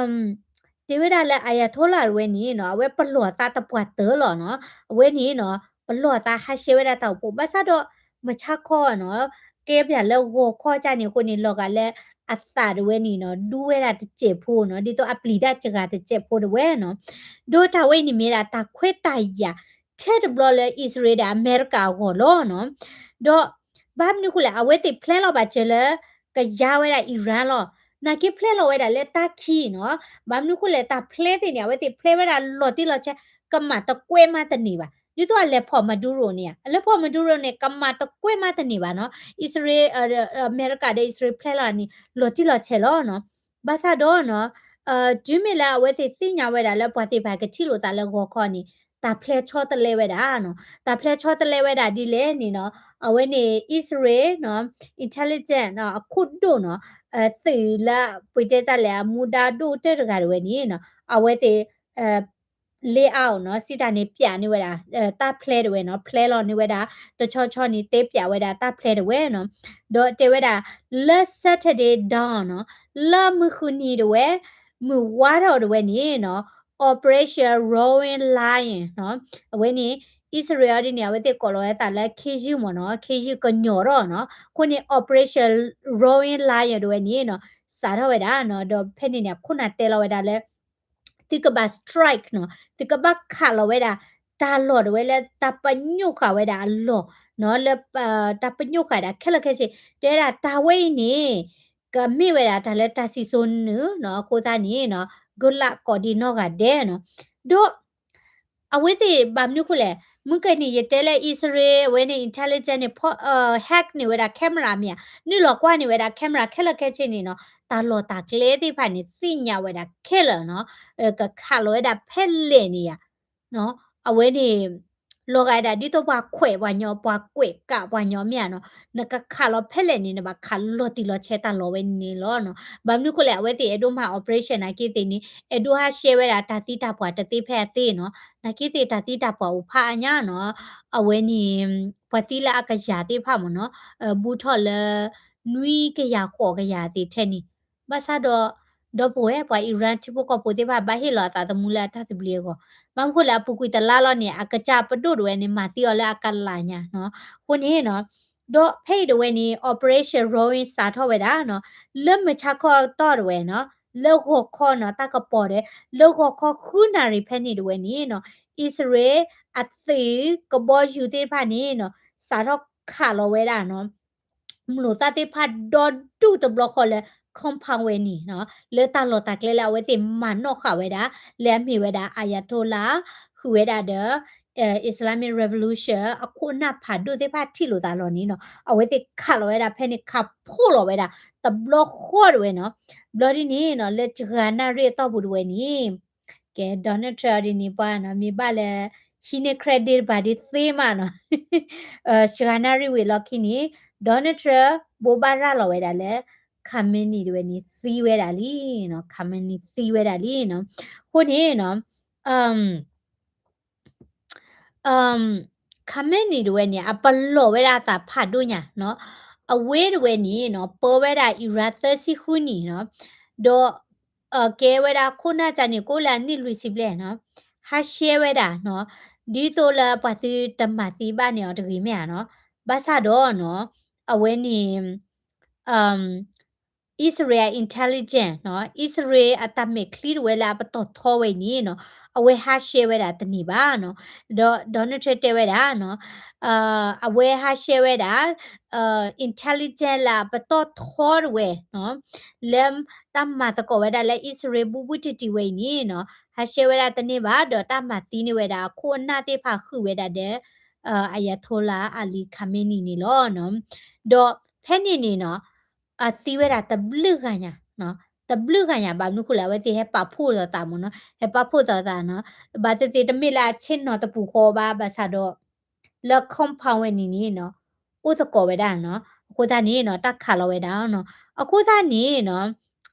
တဲဝဲဒၣ်လၢ Ayatollah တဝဲန့ၣ်နီၤ, အဝဲပလီၢ်သးတပှၢ်တၢၢ်လီၤနီၤ, အဝဲန့ၣ်နီၤ ပလီၢ်သးဟးရှဲဝဲဒၣ်တၢ်အိၣ်ဖှိၣ် ဘၣ်ဆၣ်ဒီး မုၢ်ဆါခီနီၤ, ကဲပၠးလၢဂီၤခီကန့ၣ်အဃိန့ၣ် လီၤဂာ်လၢအသးတဝဲန့ၣ်နီၤ ဒူဝဲဒၣ်တစဲးဖိနီၤ, ဒ်သိးအပျံၤတၢ်စှၤတစဲးဖိတဝဲနီၤ. ဒီးတၢ်ဝဲအံၤန့ၣ်မ့ၢ်ဒၣ်တၢ်ခွဲးတၢ်ယာ် ထဲတဘျီလၢအံၣ်စရ့လးဒီးအမဲရကၤအဂီၢ်လီၤ. ဒီးဘၣ်မနုၤဃိလဲၣ် အဝဲသ့ၣ်ဖျဲလီၤဘၣ်စၢၤလၢ ကယါဝဲဒၣ် Iran လီၤ. နာ်က့ဖျဲလီၤဝဲဒၣ်လၢတၢ်ခံးနီၤ, ဘၣ်မနုၤဃိလဲၣ် တၢ်ဖျဲသ့ၣ်န့ၣ် အဝဲသ့ၣ်ဖျဲဝဲဒၣ်လီၤတံၢ်လီၤဆဲး, ကမၣ်တကွဲးမးတန့ၢ်ဘၣ်. ဒ်သိးအလဲၤဖီၣ် Maduro န့ၣ်ဧါ, အလဲၤဖီၣ် Maduro န့ၣ် ကမၣ်တကွဲးမးတန့ၢ်ဘၣ်နီၤ. အံၣ်စရ့လး အမဲရကၤဒီးအံၣ်စရ့လးဖျဲလီၤန့ၣ် လီၤတံၢ်လီၤဆဲးလီၤနီၤ. ဘၣ်ဆၣ်ဒီးနီၤ တုၤမ့ၢ်လၢအဝဲသ့ၣ်သ့ၣ်ညါဝဲဒၣ်လၢပှၤသ့ၣ်တဖၣ်ကထံၣ်လိာ်သးလၢဂီၤခီန့ၣ် တၢ်ဖျဲဆီတလဲဝဲဒၣ်နီၤ, တၢ်ဖျဲဆီတလဲဝဲဒၣ်ဒ်လဲၣ်န့ၣ်နီၤ, အဝဲန့ၣ် အံၣ်စရ့လးနီၤ intelligence နီၤ အခိၣ်ဒိၣ်နီၤ, သုးလၢပှ့ၤတဲစၢ်လဲၣ် အမူဒါဒိၣ်ကတၢၢ်တဂၤတဝဲန့ၣ်နီၤ အဝဲသ့ၣ် lay out နီၤ စံးတၢ်န့ၣ် ပၠးန့ၢ်ဝဲဒၣ် တၢ်ဖျဲတဝဲနီၤ, ဖျဲလီၤန့ၢ်ဝဲဒၣ် တဆီဆီန့ၣ် တဲပၠးဝဲဒၣ်တၢ်ဖျဲတဝဲနီၤ. ဒီးတဲဝဲဒၣ် လၢ Saturday dawn နီၤ, လၢမုၢ်ဃုနံၤတဝဲ မုၢ်ဝါထီၣ်တဝဲန့ၣ်နီၤ Operation Roaring Lion နီၤ, အဝဲန့ၣ် အံၣ်စရ့လးဒ်န့ၣ် အဝဲသ့ၣ်ကိးလီၤဝဲသးလၢ ခ့ယုၢ်မ့ၢ်နီၤ, ခ့ယုၢ်ကညီၤထီၣ်နီၤ, အဃိန့ၣ် Operation Roaring Lion တဝဲန့ၣ်နီၤ စးထီၣ်ဝဲဒၣ်နီၤ, ဒီးဖဲန့ၣ်န့ၣ် အခိၣ်နၢ်တဲလီၤဝဲဒၣ်လၢ သုကဘၣ် strike နီၤ, သုကဘၣ်ခးလီၤဝဲဒၣ် တၢ်လီၢ်တဝဲလၢတၢ်ပညိၣ်ဃာ်ဝဲဒၣ်အလီၢ်နီၤ, လၢ တၢ်ပညိၣ်ဃာ်ဒၣ်ခဲလၢာ်ခဲဆ့, တဲဒၣ်တၢ်ဝဲအံၤန့ၣ် ကမ့ၢ်ဝဲဒၣ်တၢ်လၢတၢ်စံၣ်စိၤနုာ်နီၤ, အဃိသတးန့ၣ်နီၤ good luck ကိးဒံနီၢ်ဂၤဒဲးနီၤ, ဒီး အဝဲသ့ၣ်ဘၣ်မနုၤဃိလဲၣ်, မုၢ်ကနံၤယတဲလၢအံၣ်စရ့လး အဝဲန့ၣ် intelligence န့ၣ် hack န့ၢ်ဝဲဒၣ် camera မ့ၢ်ဧါ, နုာ်လီၤကွၢ်န့ၢ်ဝဲဒၣ် camera ခဲလၢာ်ခဲဆ့န့ၣ်နီၤ, တၢ်လီၢ်တၢ်ကျဲသ့ၣ်တဖၣ်န့ၣ် သ့ၣ်ညါဝဲဒၣ်ခဲလၢာ်နီၤ, ကခးလီၤဝဲဒၣ်ဖဲလဲၣ်န့ၣ်ဧါ အဝဲန့ၣ် လီၤဂာ်ဒၣ်ဒ်သိးပှၤခွဲးပှၤညီ ပှၤကွဲးကးပှၤညီမ့ၢ်ဧါနီၤ, နကခးလီၤဖဲလဲၣ်န့ၣ် နဘၣ်ခးလီၤတံၢ်လီၤဆဲးတၢ်လီၢ်ဝဲန့ၣ်လီၤနီၤ. ဘၣ်မနုၤဃိလဲၣ် အဝဲသ့ၣ်အဲၣ်ဒိးမၤ operation နာ်က့သ့ၣ်န့ၣ် အဲၣ်ဒိးဟးရှဲဝဲဒၣ်တၢ်သံတၢ်ပှၢ်တသ့ဖဲအသ့နီၤ, နာ်က့သ့ၣ်တၢ်သံတၢ်ပှၢ်အိၣ်ဖးအါညါနီၤ, အဝဲန့ၣ် ပှၤသံလၢအကယၤသ့ၣ်တဖၣ်မ့ၢ်နီၤ, ဘူးထီၣ်လၢ နွံကယၤဃိးကယၤသ့ၣ်ထဲန့ၣ်, ဘၣ်ဆၣ်ဒီး ဒီပုၢ်ဝဲၢ် ပှၤ Iran ထံဖိကီၢ်ဖိသ့ၣ်တဖၣ် ဘၣ်ဟ့ၣ်လီၤအသးသမူလၢအတၢ်သဘျ့အဂီၢ်, ဘၣ်မနုၤဃိလၢအပူၤကွံာ်တလါလီၤန့ၣ် အကစၢ်ပဒိၣ်တဝဲန့ၣ် မၤသံအီၤလၢအကလးညါနီၤ, အဃိန့ၣ်နီၤ, ဒီးဖဲအံၤတဝဲန့ၣ် Operation Roaring စးထီၣ်ဝဲဒၣ်နီၤ, လၢမုၢ်ဆါခီအတီၢ်တဝဲနီၤ, လၢဂီၤခီနီၤ တၢ်ကပီၤဒီး လၢဂီၤခီဃုနၣ်ရံၣ်ဖဲန့ၣ်တဝဲန့ၣ်နီၤ, အံၣ်စရ့လးအသုးကဘီယူၤသ့ၣ်တဖၣ်န့ၣ်နီၤ, စးထီၣ်ခးလီၤဝဲဒၣ်နီၤ မလိာ်သၣ်သ့ၣ်တဖၣ်ဒီဒူၣ်တဘျီဃီလၢ compound ဝဲန့ၣ်နီၤ, လၢတၢ်လီၢ်တၢ်ကျဲလၢအဝဲသ့ၣ်မၤနီၣ်ဃာ်ဝဲဒၣ် လၢအမ့ၢ်ဝဲဒၣ် Ayatollah ဃုာ်ဝဲဒၣ်ဒီး Islamic Revolution အခိၣ်အနၢ်ဖးဒိၣ်သ့ၣ်တဖၣ်ထံၣ်လိာ်သးလီၤန့ၣ်နီၤ, အဝဲသ့ၣ်ခးလီၤဝဲဒၣ်ဖဲန့ၣ် ခးဖှိၣ်လီၤဝဲဒၣ် တဘျီဃီတဝဲနီၤ, ဘျီဒ်န့ၣ်နီၤ လၢစှၤနၣ်ရံၣ်အတီၢ်ပူၤတဝဲန့ၣ် ကဲ Donald Trump ဒ်န့ၣ်ပှၤနီၤ မ့ၢ်ဘၣ်လၢ ဟံးန့ၢ် credit တဘၣ်ဒ်သ့မးနီၤ, စှၤနၣ်ရံၣ်ဝံၤအလီၢ်ခံန့ၣ် Donald Trump ဘိးဘၣ်ရၤလီၤဝဲဒၣ်လၢ Khamenei တဝဲန့ၣ် သံဝဲဒၣ်လံနီၤ, Khamenei သံဝဲဒၣ်လံနီၤ, အဃိန့ၣ်နီၤ Khamenei တဝဲန့ၣ် အပလီၢ်ဝဲဒၣ်အသးဖးဒိၣ်ညါနီၤ, အဝဲတဝဲန့ၣ်နီၤ ပၢဝဲဒၣ် Iran သၢဆံဃုနံၣ်နီၤ, ဒီး ကဲဝဲဒၣ်ခိၣ်နၢ်ကန့ၣ် ကအိၣ်လၢအနံၣ်လွံၢ်ဆံဘျဲၣ်နီၤ, ဟးရှဲဝဲဒၣ်နီၤ, ဒ်သိးလၢပှၤသုတမၤသံဘၣ်န့ၢ်အီၤတဂ့ၤမ့ၢ်ဧါနီၤ, ဘၣ်ဆၣ်ဒီးနီၤ အဝဲန့ၣ် အံၣ်စရ့လး intelligence နီၤ အံၣ်စရ့လးအတၢ်မဲာ်ချံတဝဲလၢအပတီၢ်ထီဝဲအံၤန့ၣ်နီၤ အဝဲဟးရှဲဝဲဒၣ်တန့ၢ်ဘၣ်နီၤ ဒီး Donald Trump တဲဝဲဒၣ်နီၤ အဝဲဟးရှဲဝဲဒၣ် intelligence လၢအပတီၢ်ထီတဝဲနီၤ လၢတၢ်မၤသကိးဝဲဒၣ်လၢအံၣ်စရ့လးဘူးဘူးတံၢ်တံၢ်ဝဲအံၤန့ၣ်နီၤ ဟးရှဲဝဲဒၣ်တန့ၢ်ဘၣ် ဒီးတၢ်မၤသံန့ၢ်ဝဲဒၣ်အခိၣ်အနၢ်သ့ၣ်တဖၣ်ဃုာ်ဝဲဒၣ်ဒီး Ayatollah Ali Khamenei န့ၣ်လီၤနီၤ ဒီးဖဲန့ၣ်န့ၣ်နီၤ အသံဝဲဒၣ်တဘျုးဂၤညါ တဘျုးဂၤညါ ဘၣ်မနုၤဃိလဲၣ် အဝဲသ့ၣ်ဟဲပာ်ဖှိၣ်လိာ်သးမ့ၢ်နီၤ ဟဲပာ်ဖှိၣ်လိာ်သးနီၤ ဘၣ်သ့ၣ်သ့ၣ်တမ့ၢ်လၢအဆ့ၣ်နီၤတပူၤဃီဘၣ် ဘၣ်ဆၣ်ဒီး လၢ compound ဝဲန့ၣ်န့ၣ်နီၤ အိၣ်သကိးဝဲဒၣ်နီၤ အဃိသတးန့ၣ်နီၤ တၢ်ခးလီၤဝဲဒၣ်နီၤ အဃိသတးန့ၣ်နီၤ ဘၣ်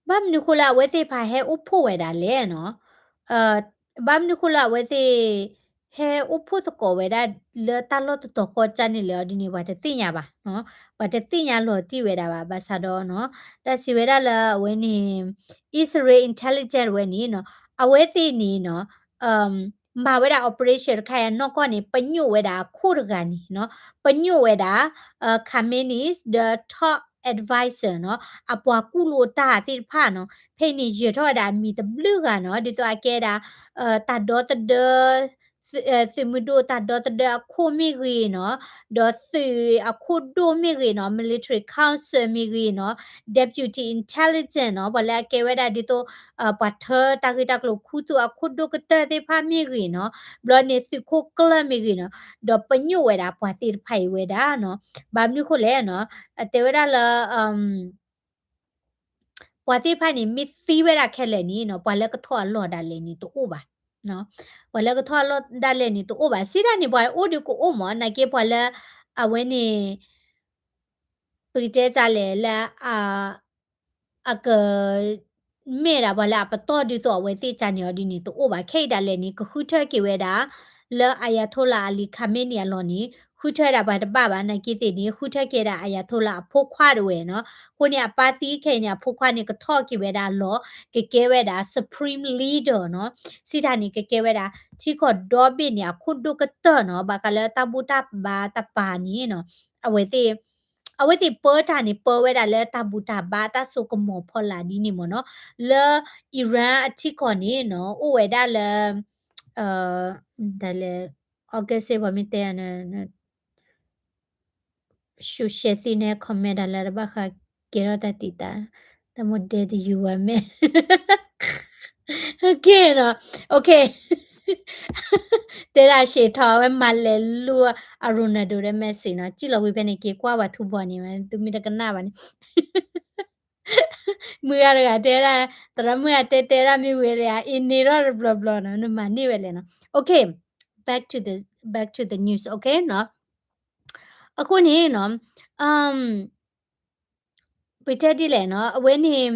မနုၤဃိလၢအဝဲသ့ၣ်တဖၣ်ဟဲအိၣ်ဖှိၣ်ဝဲဒၣ်လဲၣ်နီၤ ဘၣ်မနုၤဃိလၢအဝဲသ့ၣ် ဟဲအိၣ်ဖှိၣ်သကိးဝဲဒၣ်လၢတၢ်လီၢ်တတီၤဃီကၢ်န့ၣ်လဲၣ်အီၤဒ်န့ၣ် ပှၤတသ့ၣ်ညါဘၣ်နီၤ ပှၤတသ့ၣ်ညါလီၤတံၢ်ဝဲဒၣ်ဘၣ် ဘၣ်ဆၣ်ဒီးနီၤ တၢ်စံးဝဲဒၣ်လၢအဝဲန့ၣ် အံၣ်စရ့လး intelligence ဝဲန့ၣ်နီၤ အဝဲသ့ၣ်န့ၣ်နီၤ မၤဝဲဒၣ် operation တခါအံၤအနီၢ်ကီၢ်န့ၣ် ပညိၣ်ဝဲဒၣ်အခိၣ်တဂၤန့ၣ်နီၤ ပညိၣ်ဝဲဒၣ် Khamenei ဒီး top advisor နီၤ အပှၤကူၣ်လိာ်တၢ်သ့ၣ်တဖၣ်နီၤ ဖဲအံၤန့ၣ် ယၢၤထီၣ်ဝဲဒၣ်အမံၤတဘျုးဂၤနီၤ ဒ်သိးအကဲဒၣ် တၢ်ဒီသဒၢ သုးမုၢ်ဒိၣ်တၢ်ဒီသဒၢအခိၣ်မ့ၢ်ဂ့ၤနီၤ ဒီးသုးအခိၣ်ဒိၣ်မ့ၢ်ဂ့ၤနီၤ military council မ့ၢ်ဂ့ၤနီၤ deputy intelligence နီၤ ပှၤလၢအကဲဝဲဒၣ်ဒ်သိး ပှၤထၢတၢ်ဂ့ၢ်တၢ်ကျိၤခူသူၣ်အခိၣ်ဒိၣ်ကတၢၢ်သ့ၣ်တဖၣ်မ့ၢ်ဂ့ၤနီၤ ဘျီန့ၣ်သုးခိၣ်ကျၢၢ်မ့ၢ်ဂ့ၤနီၤ ဒီးပညိၣ်ဝဲဒၣ်ပှၤသ့ၣ်တဖၣ်အံၤဝဲဒၣ်နီၤ ဘၣ်မနုၤဃိလဲၣ်နီၤ အတဲဝဲဒၣ်လၢ ပှၤသ့ၣ်တဖၣ်န့ၣ် မ့ၢ်သံဝဲဒၣ်ခဲလၢာ်န့ၣ်နီၤ ပှၤလၢကထီၣ်အလီၢ်ဒၣ်လဲာ်န့ၣ်တအိၣ်ဘၣ် ပှၤလၢကထီၣ်အလီၢ်ဒၣ်လဲာ်န့ၣ်တအိၣ်ဘၣ် စံးတၢ်န့ၣ် ပှၤအိၣ်ဒုးကအိၣ်မး နာ်က့ပှၤလၢ အဝဲန့ၣ် ပကတဲတၢ်လဲၣ်လၢ အက မ့ၢ်ဒၣ်ပှၤလၢအပတီၢ်ဒ်သိးအဝဲသ့ၣ်ကန့ၣ်အီၤဒ်န့ၣ်တအိၣ်ဘၣ် ခဲအံၤဒၣ်လဲာ်န့ၣ် ကဃုထၢက့ၤဝဲဒၣ် လၢ Ayatollah Ali Khamenei အလီၢ်န့ၣ် ဃုထၢဒၣ်ပှၤတဘၣ်ဘၣ် နာ်က့သ့ၣ်န့ၣ် ဃုထၢက့ၤဒၣ် Ayatollah အဖိခွါတဝဲနီၤ အဃိန့ၣ် အပၢ်သံခဲအံၤန့ၣ် အဖိခွါန့ၣ် ကထီၣ်က့ၤဝဲဒၣ်အလီၢ် ကကဲဝဲဒၣ် supreme leader နီၤ စံးတၢ်န့ၣ် ကကဲဝဲဒၣ် ထံကီၢ်ဒီဘ့ၣ်န့ၣ် အခိၣ်ဒိၣ်ကတၢၢ်နီၤ ဘၣ်ဃးလၢတၢ်ဘူၣ်တၢ်ဘါတပၤန့ၣ်နီၤ အဝဲသ့ၣ် အဝဲသ့ၣ်ပၢတၢ်န့ၣ် ပၢဝဲဒၣ်လၢတၢ်ဘူၣ်တၢ်ဘါတၢ်စိကမီၤဖီလာ်ဒ်န့ၣ်မ့ၢ်နီၤ လၢ Iran အထံကီၢ်န့ၣ်နီၤ အိၣ်ဝဲဒၣ်လၢ ဒ်လဲၣ် August ပှၤမ့ၢ်တဲ social သ့ၣ်န့ၣ် comment ဒၣ်လၢတဘၣ်ဃးကဲထီၣ်တၢ်တံာ်တာ် တၢ်မိၢ်ဒဲတယူၤဝဲမ့ၢ် OK နီၤ OK တဲဒၣ်ရှဲထီၣ်ဝဲမၤလဲၤလူၤအ Ronaldo ဒီး Messi နီၤ စံၣ်လီၤဝံၤဖဲန့ၣ် က့ၤကွၢ်ဝဲထူဘီန့ၣ် သုမ့ၢ်တကနၣ်ဘၣ်န့ၣ် မုၢ်ဂၤတဂၤတဲဒၣ် သရၣ်မုၣ်ဂၤတဲတဲဒၣ်မ့ၢ်ဝံၤလၢအအ့န့ၢ်ထီၣ်တဘျီဘျီနီၤ နမၤန့ၢ်ဝဲလဲၣ်နီၤ OK back to the back to the news OK နီၤ အဃိန့ၣ်နီၤ ပတဲဒ်လဲၣ်နီၤ အဝဲန့ၣ်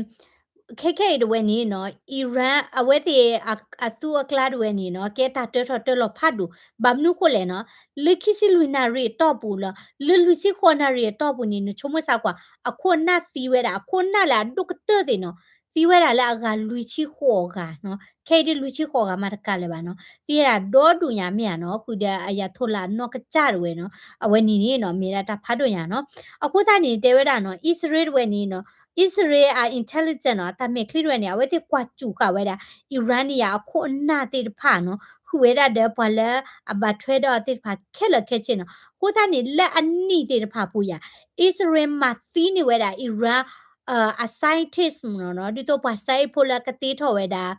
ခဲခဲအံၤတဝဲန့ၣ်နီၤ Iran အဝဲသ့ၣ်အသူအကျါတဝဲန့ၣ်နီၤ ကဲတၢ်တၢထီၣ်တၢလီၤဖးဒိၣ် ဘၣ်မနုၤဃိလဲၣ်နီၤ လၢခံဆံလွံၢ်နၣ်ရံၣ်အတီၢ်ပူၤလီၤ လၢလွံၢ်ဆံဃိးနၣ်ရံၣ်အတီၢ်ပူၤန့ၣ် နဆိကမိၣ်စ့ၢ်ကီး အခိၣ်အနၢ်သံဝဲဒၣ် အခိၣ်အနၢ်လၢအဒိၣ်ကတၢၢ်သ့ၣ်နီၤ သံဝဲဒၣ်လၢအဂၤလွံၢ်ဆံဃိးဂၤနီၤ ခဲအံၤဒ်လွံၢ်ဆံဃိးဂၤမးတကးလၢၤဘၣ်နီၤ သံဝဲဒၣ်ဒီဒူၣ်ညါမ့ၢ်ဧါနီၤ ဃုာ်ဒီး Ayatollah အနီၢ်ကစၢ်တဝဲနီၤ အဝဲန့ၣ်န့ၣ်နီၤ မ့ၢ်ဒၣ်တၢ်ဖးဒိၣ်ညါနီၤ အဃိသတးန့ၣ် တဲဝဲဒၣ်နီၤ အံၣ်စရ့လးတဝဲန့ၣ်နီၤ အံၣ်စရ့လးအ intelligence နီၤ အတၢ်မဲာ်ချံတဝဲန့ၣ် အဝဲသ့ၣ်ကွၢ်စူၢ်ဃာ်ဝဲဒၣ် Iranian အခိၣ်အနၢ်သ့ၣ်တဖၣ်နီၤ ဃုာ်ဝဲဒၣ်ဒီးပှၤလၢအဘၣ်ထွဲဒီးအသ့ၣ်တဖၣ်ခဲလၢာ်ခဲဆ့နီၤ အဃိသတးန့ၣ် လၢအနံၣ်သ့ၣ်တဖၣ်ပူၤယၤ အံၣ်စရ့လးမၤသံန့ၢ်ဝဲဒၣ် Iran အ scientist နီၤ ဒ်သိးပှၤစါအ့ၣ်ဖိလၢကသ့ထီၣ်ဝဲဒၣ်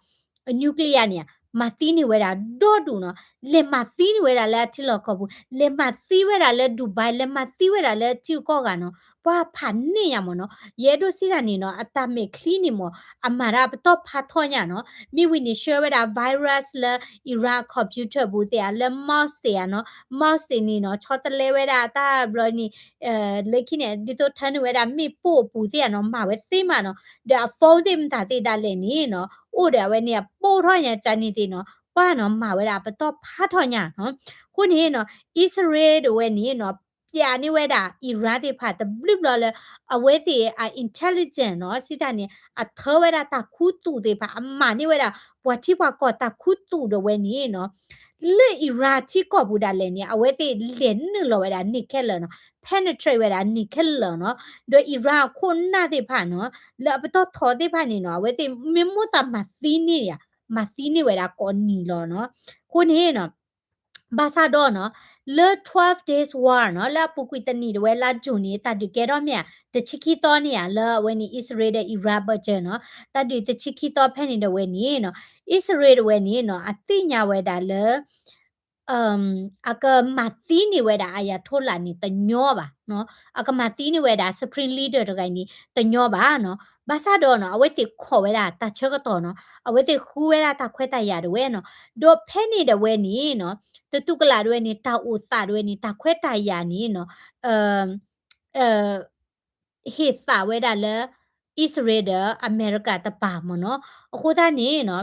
nuclear န့ၣ် မၤသံန့ၢ်ဝဲဒၣ်ဒီဒူၣ်နီၤ လဲၤမၤသံန့ၢ်ဝဲဒၣ်လၢအထံလီၢ်ကီၢ်ပူၤ လဲၤမၤသံဝဲဒၣ်လၢ Dubai လဲၤမၤသံဝဲဒၣ်လၢထံကီၢ်ဂၤနီၤ ပှၤဖးန့ၢ်ညါမ့ၢ်နီၤ ယအဲၣ်ဒိးစံးတၢ်န့ၣ်နီၤ အတၢ်မဲာ်ချံန့ၣ်မ့ၢ် အမၤတၢ်ပတီၢ်ဖးထီၣ်ညါနီၤ မ့ၢ်ဝံၤန့ၣ် ဆှၢဝဲဒၣ် virus လၢ Iran အ computer ပူၤသ့ၣ်ဧါ လၢ mouse သ့ၣ်ဧါနီၤ mouse သ့ၣ်န့ၣ်နီၤ ဆီတလဲဝဲဒၣ်တၢ်ဘျီန့ၣ် လၢခံန့ၣ် ဒ်သိးထၢန့ၢ်ဝဲဒၣ်မ့ၣ်ပိၢ်အပူၤသ့ၣ်ဧါနီၤ မၤဝဲသ့မးနီၤ ဒီးအ phone သ့ၣ်မတၤသ့ၣ်ဒၣ်လဲာ်န့ၣ်နီၤ အိၣ်ဒီးအဝဲန့ၣ်အပိၢ်ထီၣ်ညါကန့ၣ်သ့ၣ်နီၤ ပှၤနီၤ မၤဝဲဒၣ်အပတီၢ်ဖးထီၣ်ညါနီၤ အဃိန့ၣ်နီၤ အံၣ်စရ့လးတဝဲန့ၣ်နီၤ ပျးန့ၢ်ဝဲဒၣ် Iran သ့ၣ်တဖၣ်တဘျုးဘျီလၢ အဝဲသ့ၣ်အ intelligence နီၤ စံးတၢ်န့ၣ် အထၢဝဲဒၣ်တၢ်ခူသူၣ်သ့ၣ်တဖၣ် အမၤန့ၢ်ဝဲဒၣ် ပှၤထံပှၤကီၢ်တၢ်ခူသူၣ်တဝဲန့ၣ်နီၤ လၢ Iran ထံကီၢ်ပူၤဒၣ်လဲာ်န့ၣ် အဝဲသ့ၣ်လဲၤနုာ်လီၤဝဲဒၣ်န့ၣ်ခဲလၢာ်နီၤ, penetrate ဝဲဒၣ်န့ၣ်ခဲလၢာ်နီၤ, ဒီး Iran အခိၣ်နၢ်သ့ၣ်တဖၣ်နီၤ, လၢအပတီၢ်ထီသ့ၣ်တဖၣ်န့ၣ်နီၤ, အဝဲသ့ၣ်မ့ၢ်မိၣ်သးမၤသံန့ၢ်ယၤ, မၤသံန့ၢ်ဝဲဒၣ်ကိးနံၤလီၤနီၤ. အဃိန့ၣ်နီၤ ဘၣ်ဆၣ်ဒီးနီၤ, လၢ twelve days war နီၤ, လၢအပူၤကွံာ်တနံၣ်ဒၣ်ဝဲလါ June န့ၣ် တၢ်ဒုးကဲထီၣ်မ့ၢ်ဧါ, တဆံခံသီန့ၣ်ဧါ, လၢအဝဲန့ၣ် အံၣ်စရ့လးဒီး Iran ဘၢၣ်စၢၤနီၤ, တၢ်ဒုးတဆံခံသီဖဲန့ၣ်ဒၣ်ဝဲန့ၣ်နီၤ, အံၣ်စရ့လးဒၣ်ဝဲန့ၣ်နီၤ, အသ့ၣ်ညါဝဲဒၣ်လၢ အကမၤသံန့ၢ်ဝဲဒၣ် Ayatollah န့ၣ်တညီဘၣ်နီၤ, အကမၤသံန့ၢ်ဝဲဒၣ် Supreme Leader တဂၤန့ၣ် တညီဘၣ်နီၤ. ဘၣ်ဆၣ်ဒီးနီၤ အဝဲသ့ၣ်ခိးဝဲဒၣ်တၢ်ဆၢကတီၢ်နီၤ, အဝဲသ့ၣ်ဃုဝဲဒၣ်တၢ်ခွဲးတၢ်ယာ်ဒၣ်ဝဲနီၤ, ဒီးဖဲန့ၣ်ဒၣ်ဝဲန့ၣ်နီၤ, တတူၢ်ကလာ်ဒၣ်ဝဲန့ၣ် တၢ်အိၣ်သးဒၣ်ဝဲန့ၣ် တၢ်ခွဲးတၢ်ယာ်န့ၣ်နီၤ, ဟ့ၣ်သးဝဲဒၣ်လၢ အံၣ်စရ့လးဒီးအမဲရကၤတပၤမ့ၢ်နီၤ. အဃိသတးန့ၣ်နီၤ,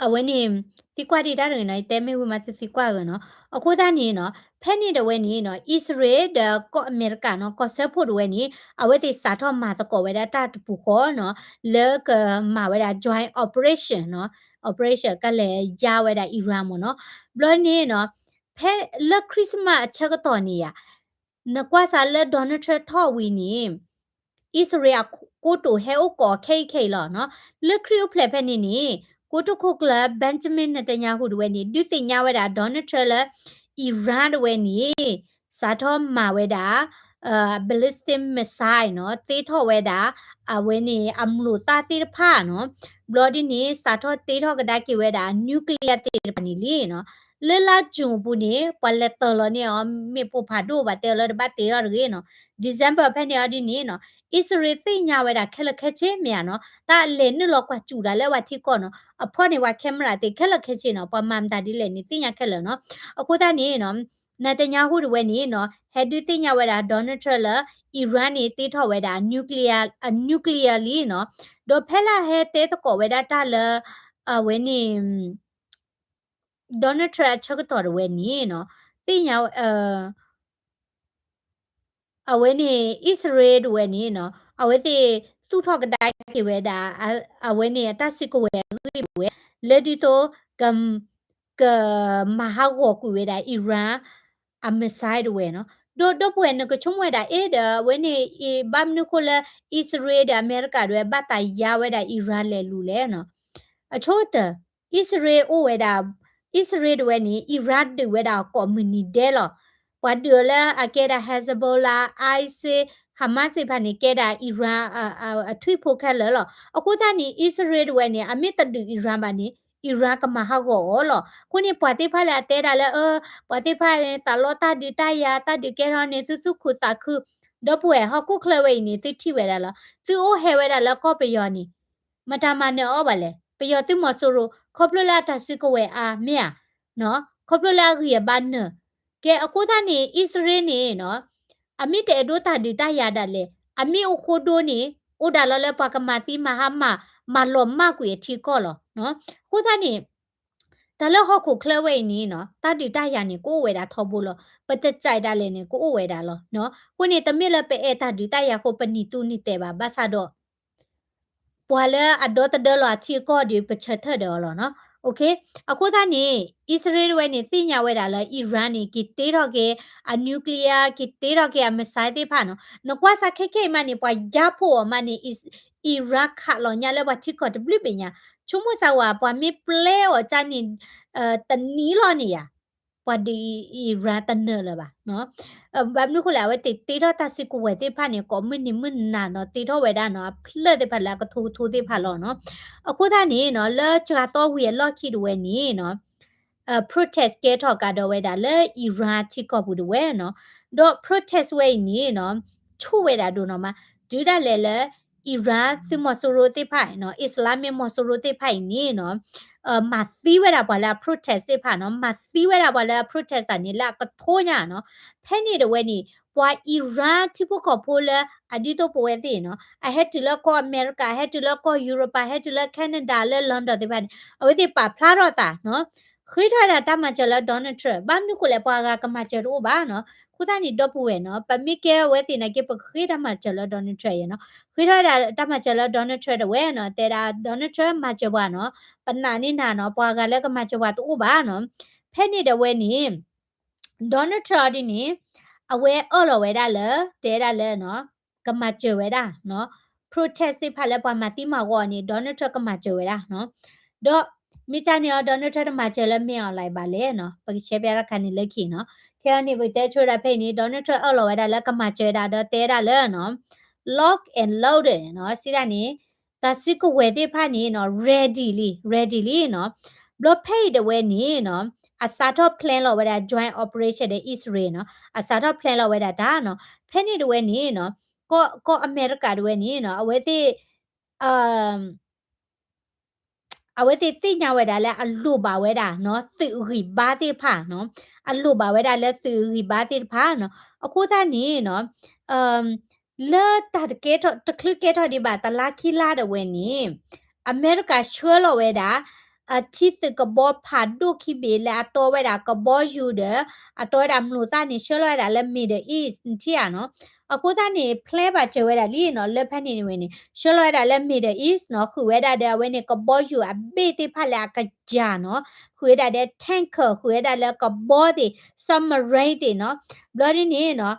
အဝဲန့ၣ် သံကွၢ်ဒံးတၢ်တဂ့ၤနီၤ, ယတဲမ့ၢ်ဝံၤမးသုသံကွၢ်ဂ့ၤနီၤ. အဃိသတးန့ၣ်နီၤ, ဖဲန့ၣ်ဒၣ်ဝဲန့ၣ်နီၤ, အံၣ်စရ့လးဒီးကီၢ်အမဲရကၤနီၤ, ကီၢ်စၢဖှိၣ်ဒၣ်ဝဲန့ၣ် အဝဲသ့ၣ်စးထီၣ်မၤသကိးဝဲဒၣ်တၢ်တပူၤဃီနီၤ, လၢကမၤဝဲဒၣ် joint operation နီၤ, operation ကလဲၤယါဝဲဒၣ် Iran မ့ၢ်နီၤ. ဘျီန့ၣ်နီၤ, ဖဲလၢ Christmas အဆၢကတီၢ်န့ၣ်ဧါ, နကွၢ်စးလၢ Donald Trump ထီၣ်ဝံၤန့ၣ် အံၣ်စရ့လးအကိတိာ်ဟဲအိၣ်ကိးခဲအံၤခဲအံၤလီၤနီၤ. လၢခရံာ်အိၣ်ဖျဲၣ်ဖဲန့ၣ်န့ၣ် ကိတိာ်ခိၣ်ကျၢၢ် Benjamin Netanyahu ဒၣ်ဝဲန့ၣ် ဒုးသ့ၣ်ညါဝဲဒၣ် Donald Trump လၢ Iran ဒၣ်ဝဲန့ၣ် စးထီၣ်မၤဝဲဒၣ် ballistic missile နီၤ, သ့ထီၣ်ဝဲဒၣ် အဝဲန့ၣ် အမျိာ်သၣ်သ့ၣ်တဖၣ်နီၤ. ဘျီဒ်န့ၣ် စးထီၣ်သ့ထီၣ်ကဒါက့ၤဝဲဒၣ် nuclear သ့ၣ်တဖၣ်န့ၣ်လံနီၤ. လၢလါ June အပူၤန့ၣ် ပှၤလဲၤတၢၤလီၤန့ၢ်အီၤ မ့ၣ်ပိၢ်ဖးဒိၣ် ဘၣ်တဲအီၤလၢတဘၣ်တ့ထီၣ်တဂ့ၤနီၤ. December ဖဲန့ၣ်အီၤဒ်န့ၣ်နီၤ, အံၣ်စရ့လးသ့ၣ်ညါဝဲဒၣ်ခဲလၢာ်ခဲဆ့မ့ၢ်ဧါနီၤ, တၢ်လဲၤနုာ်လီၤကွၢ်စူၣ်ဒၣ်လၢပှၤထံကီၢ်နီၤ, အဖီၣ်န့ၣ်ပှၤ camera သ့ၣ်ခဲလၢာ်ခဲဆ့နီၤ, ပှၤမၤမတၤဒ်လဲၣ်န့ၣ် သ့ၣ်ညါခဲလၢာ်နီၤ. အဃိသတးန့ၣ်နီၤ, Netanyahu ဒၣ်ဝဲန့ၣ်နီၤ, ဟဲဒုးသ့ၣ်ညါဝဲဒၣ် Donald Trump လၢ Iran န့ၣ် သ့ထီၣ်ဝဲဒၣ် nuclear, အ nuclear လံနီၤ. ဒီးဖဲလၢဟဲတဲသကိးဝဲဒၣ်တၢ်လၢ အဝဲန့ၣ် Donald Trump အဆၢကတီၢ်ဒၣ်ဝဲန့ၣ်နီၤ, သ့ၣ်ညါ အဝဲန့ၣ် အံၣ်စရ့လးဒၣ်ဝဲန့ၣ်နီၤ, အဝဲသ့ၣ်သူၣ်ထီၣ်ကဒါက့ၤဝဲဒၣ် အဝဲန့ၣ်အတၢ်စုကဝဲၤအဂ့ၢ်ဒၣ်ဝဲ, လၢဒ်သိး က ကမၤဟးဂီၤကွံာ်ဝဲဒၣ် Iran အ missile ဒၣ်ဝဲနီၤ. ဒီးဒီပုၢ်ဝဲၢ် နကဆိကမိၣ်ဝဲဒၣ် အ့ ဒီးအဝဲန့ၣ် ဘၣ်မနုၤဃိလၢ အံၣ်စရ့လးဒီးအမဲရကၤဒၣ်ဝဲ ဘၣ်သးယါဝဲဒၣ် Iran လဲၤလူၤလဲၣ်နီၤ. အဆိကတၢၢ် အံၣ်စရ့လးအိၣ်ဝဲဒၣ်, အံၣ်စရ့လးဒၣ်ဝဲန့ၣ် Iran ဒုးဝဲဒၣ်ကိးမုၢ်နံၤဒဲးလီၤ. ပှၤဒုးအီၤလၢအကဲဒၣ် Hezbollah, ISIS, Hamas သ့ၣ်တဖၣ်န့ၣ် ကဲဒၣ် Iran အထွံၣ်ဖိခဲလၢာ်လီၤ. အဃိသတးန့ၣ် အံၣ်စရ့လးဒၣ်ဝဲန့ၣ် အမ့ၢ်တဒုး Iran ဘၣ်န့ၣ် Iran ကမၤဟးဂီၤအီၤလီၤ. အဃိန့ၣ် ပှၤသ့ၣ်တဖၣ်လၢအတဲဒၣ်လၢ အၢ ပှၤသ့ၣ်တဖၣ်န့ၣ် သးလီတၢ်ဒုးတၢ်ယၤ တၢ်ဒုးကဲထီၣ်န့ၣ် သုသူၣ်ခုသးခု, ဒီပုၢ်ဝဲၢ် ဟီၣ်ခိၣ်ချၢဝဲအံၤန့ၣ် သုထံၣ်ဝဲဒၣ်လီၤ. သုအိၣ်ဟဲဝဲဒၣ်လၢကီၢ်ပယီၤန့ၣ် မတၤမၤနၢၤအီၤဘၣ်လဲၣ်. ပယီၤသုးမီၤစိရိၤ ခီဖျိလၢအတၢ်စုကဝဲၤအါမ့ၢ်ဧါ, ခီဖျိလၢအဂံၢ်အဘါနၢၤ. ကဲအဃိသတးန့ၣ် အံၣ်စရ့လးန့ၣ်နီၤ, အမ့ၢ်တအဲၣ်ဒိးတၢ်ဒုးတၢ်ယၤဒၣ်လဲာ်, အမ့ၢ်အိၣ်ဃိဒိန့ၣ် အိၣ်ဒၣ်လီၤလၢပှၤကမၤသံမၤဟါမၢ် မၤလီၤမၢ်ကွံာ်အထံအကီၢ်လီၤ. အဃိသတးန့ၣ် တၢ်လၢဟီၣ်ခိၣ်ချၢဝဲအံၤန့ၣ်နီၤ, တၢ်ဒုးတၢ်ယၤန့ၣ် ကအိၣ်ဝဲဒၣ်ထီဘိလီၤ. ပတကးဒၣ်လဲာ်န့ၣ် ကအိၣ်ဝဲဒၣ်လီၤ. အဃိန့ၣ် တမ့ၢ်လၢပအဲၣ်တၢ်ဒုးတၢ်ယၤအဃိ ပနံၤတူၢ်နံၤတဲာ်ဘၣ်, ဘၣ်ဆၣ်ဒီး ပှၤလၢအဒီသဒၢလီၤအထံအကီၢ်ဒီး ပဆၢထၢၣ်ဒီးအီၤလီၤနီၤ. အဃိသတးန့ၣ် အံၣ်စရ့လးဒၣ်ဝဲန့ၣ် သ့ၣ်ညါဝဲဒၣ်လၢ Iran န့ၣ် က့ၤတ့ထီၣ်က့ၤ အ nuclear က့ၤတ့ထီၣ်က့ၤအ missile သ့ၣ်တဖၣ်နီၤ. နကွၢ်စးခဲခဲအံၤမးန့ၣ် ပှၤယါဖိးအီၤမးန့ၣ် Iran ခးလီၤညါလၢပှၤထံကီၢ်တဘျုးဘ့ၣ်ညါ. ဆိကမိၣ်စၢ်ဝဲ ပှၤမ့ၢ်ပျဲအီၤကၢ်န့ၣ် တနံၤလီၤန့ၣ်ယါ ပှၤဒုး Iran တနၢၤလၢၤဘၣ်. ဘၣ်မနုၤဃိလဲၣ် အဝဲသ့ၣ်တ့ထီၣ်တၢ်စုကဝဲၤသ့ၣ်တဖၣ်န့ၣ် ကိးမုၢ်နံၤမုၢ်နၤနီၤ, တ့ထီၣ်ဝဲဒၣ်နီၤ အဖျၢၣ်သ့ၣ်တဖၣ်လၢအကထိကထိသ့ၣ်တဖၣ်လီၤနီၤ. အဃိသတးန့ၣ်နီၤ လၢစှၤသီဝံၤအလီၢ်ခံဒၣ်ဝဲန့ၣ်နီၤ protest ကဲထီၣ်ကဒီးဝဲဒၣ်လၢ Iran ထံကီၢ်ပူၤဒၣ်ဝဲနီၤ. ဒီး protest ဝဲအံၤန့ၣ်နီၤ ဆူၣ်ဝဲဒၣ်ဒိၣ်နီၤမး, တုၤဒၣ်လဲာ်လၢ Iran သုးမီၤစိရိၤသ့ၣ်တဖၣ်နီၤ, Islamic မီၤစိရိၤသ့ၣ်တဖၣ်အံၤန့ၣ်နီၤ မၤသံဝဲဒၣ်ပှၤလၢအ protest သ့ၣ်တဖၣ်နီၤ, မၤသံဝဲဒၣ်ပှၤလၢအ protest သ့ၣ်တဖၣ်န့ၣ် လၢအကထိညါနီၤ. ဖဲန့ၣ်ဒၣ်ဝဲန့ၣ် ပှၤ Iran ထံဖိကီၢ်ဖိလၢအဒ်သိးပဝဲသ့ၣ်နီၤ အဟဲတုၤလၢကီၢ်အမဲရကၤ, ဟဲတုၤလၢကီၢ်ယူရပၤ, ဟဲတုၤလၢ Canada လၢ London သ့ၣ်တဖၣ်န့ၣ် အဝဲသ့ၣ်ပာ်ဖျါထီၣ်သးနီၤ ဃ့ထီၣ်ဝဲဒၣ်တၢ်မၤစၢၤလၢ Donald Trump ဘၣ်မနုၤဃိလဲၣ် ပှၤဂၤကမၤစၢၤတအိၣ်ဘၣ်နီၤ. အဃိသတးန့ၣ် ဒီပုၢ်ဝဲၢ်နီၤ ပမ့ၢ်ကဲအဝဲသ့ၣ်နာ်က့ ပကဃ့တၢ်မၤစၢၤလၢ Donald Trump ယဲနီၤ. ဃ့ထီၣ်ဝဲဒၣ်တၢ်မၤစၢၤလၢ Donald Trump တဝဲနီၤ တဲဒၣ် Donald Trump မၤစၢၤပှၤနီၤ. ပနာ်န့ၢ်နၤနီၤ ပှၤဂၤလၢကမၤစၢၤပှၤတအိၣ်ဘၣ်နီၤ. ဖဲန့ၣ်ဒၣ်ဝဲန့ၣ် Donald Trump အီၤဒ်န့ၣ် အဝဲအၢၣ်လီၤဝဲဒၣ်လၢ တဲဒၣ်လၢနီၤ ကမၤစၢၤဝဲဒၣ်နီၤ protest သ့ၣ်တဖၣ်လၢပှၤမၤသံမၤဂီၤအီၤန့ၣ် Donald Trump ကမၤစၢၤဝဲဒၣ်နီၤ. ဒီးမ့ၢ်ကန့ၣ်အီၤ Donald Trump တမၤစၢၤလၢ မင်းအောင်လှိုင် ဘၣ်လဲၣ်နီၤ. ပကရှဲပျးတၢ်ခါန့ၣ်လၢခံနီၤ. ခဲအံၤန့ၣ် ပကတဲဆိဒၣ်ဖဲအံၤန့ၣ် Donald Trump အၢၣ်လီၤဝဲဒၣ်လၢကမၤစၢၤဒၣ်ဒီးတဲဒၣ်လၢနီၤ lock and loaded နီၤ စံးဒၣ်န့ၣ် တၢ်စုကဝဲၤသ့ၣ်တဖၣ်န့ၣ်နီၤ ready လံ ready လံနီၤ. ဘျီဖဲအံၤဒၣ်ဝဲန့ၣ်နီၤ အစးထီၣ် plan လီၤဝဲဒၣ် joint operation ဒီး Israel နီၤ အစးထီၣ် plan လီၤဝဲဒၣ်တၢ်နီၤ. ဖဲန့ၣ်ဒၣ်ဝဲန့ၣ်နီၤ ကီၢ် ကီၢ်အမဲရကၤဒၣ်ဝဲန့ၣ်နီၤ အဝဲသ့ၣ် အဝဲသ့ၣ်သ့ၣ်ညါဝဲဒၣ်လၢအလိၣ်ဘၣ်ဝဲဒၣ်နီၤ သုးဂံၢ်ဘါသ့ၣ်တဖၣ်နီၤ. အလိၣ်ဘၣ်ဝဲဒၣ်လၢသုးဂံၢ်ဘါသ့ၣ်တဖၣ်နီၤ. အဃိသတးန့ၣ်နီၤ လၢတၢ်တကဲထီၣ် တချုးကဲထီၣ်ဒံးဘၣ် တလါခံလါဒၣ်ဝဲန့ၣ် အမဲရကၤဆှၢလီၤဝဲဒၣ် အထံသုးကဘီဖးဒိၣ်ခံဘ့ၣ်လၢအတီဝဲဒၣ်ကဘီယူၤဒီး အတီဝဲဒၣ်မျိာ်သၣ်န့ၣ် ဆှၢလီၤဝဲဒၣ်လၢ Middle East နထံၣ်ဧါနီၤ. အဃိသတးန့ၣ် plan ဘၣ်စၢၤဝဲဒၣ်လံနီၤ လၢဖဲန့ၣ်ဝဲန့ၣ် ဆှၢလီၤဝဲဒၣ်လၢ Middle East နီၤ ဃုာ်ဝဲဒၣ်ဒီးအဝဲန့ၣ် ကဘီယူၤအဘ့ၣ်သ့ၣ်တဖၣ်လၢအကယၤနီၤ ဃုာ်ဝဲဒၣ်ဒီး tanker ဃုာ်ဝဲဒၣ်လၢကဘီသ့ၣ် submarine သ့ၣ်နီၤ. ဘျီဒ်န့ၣ်နီၤ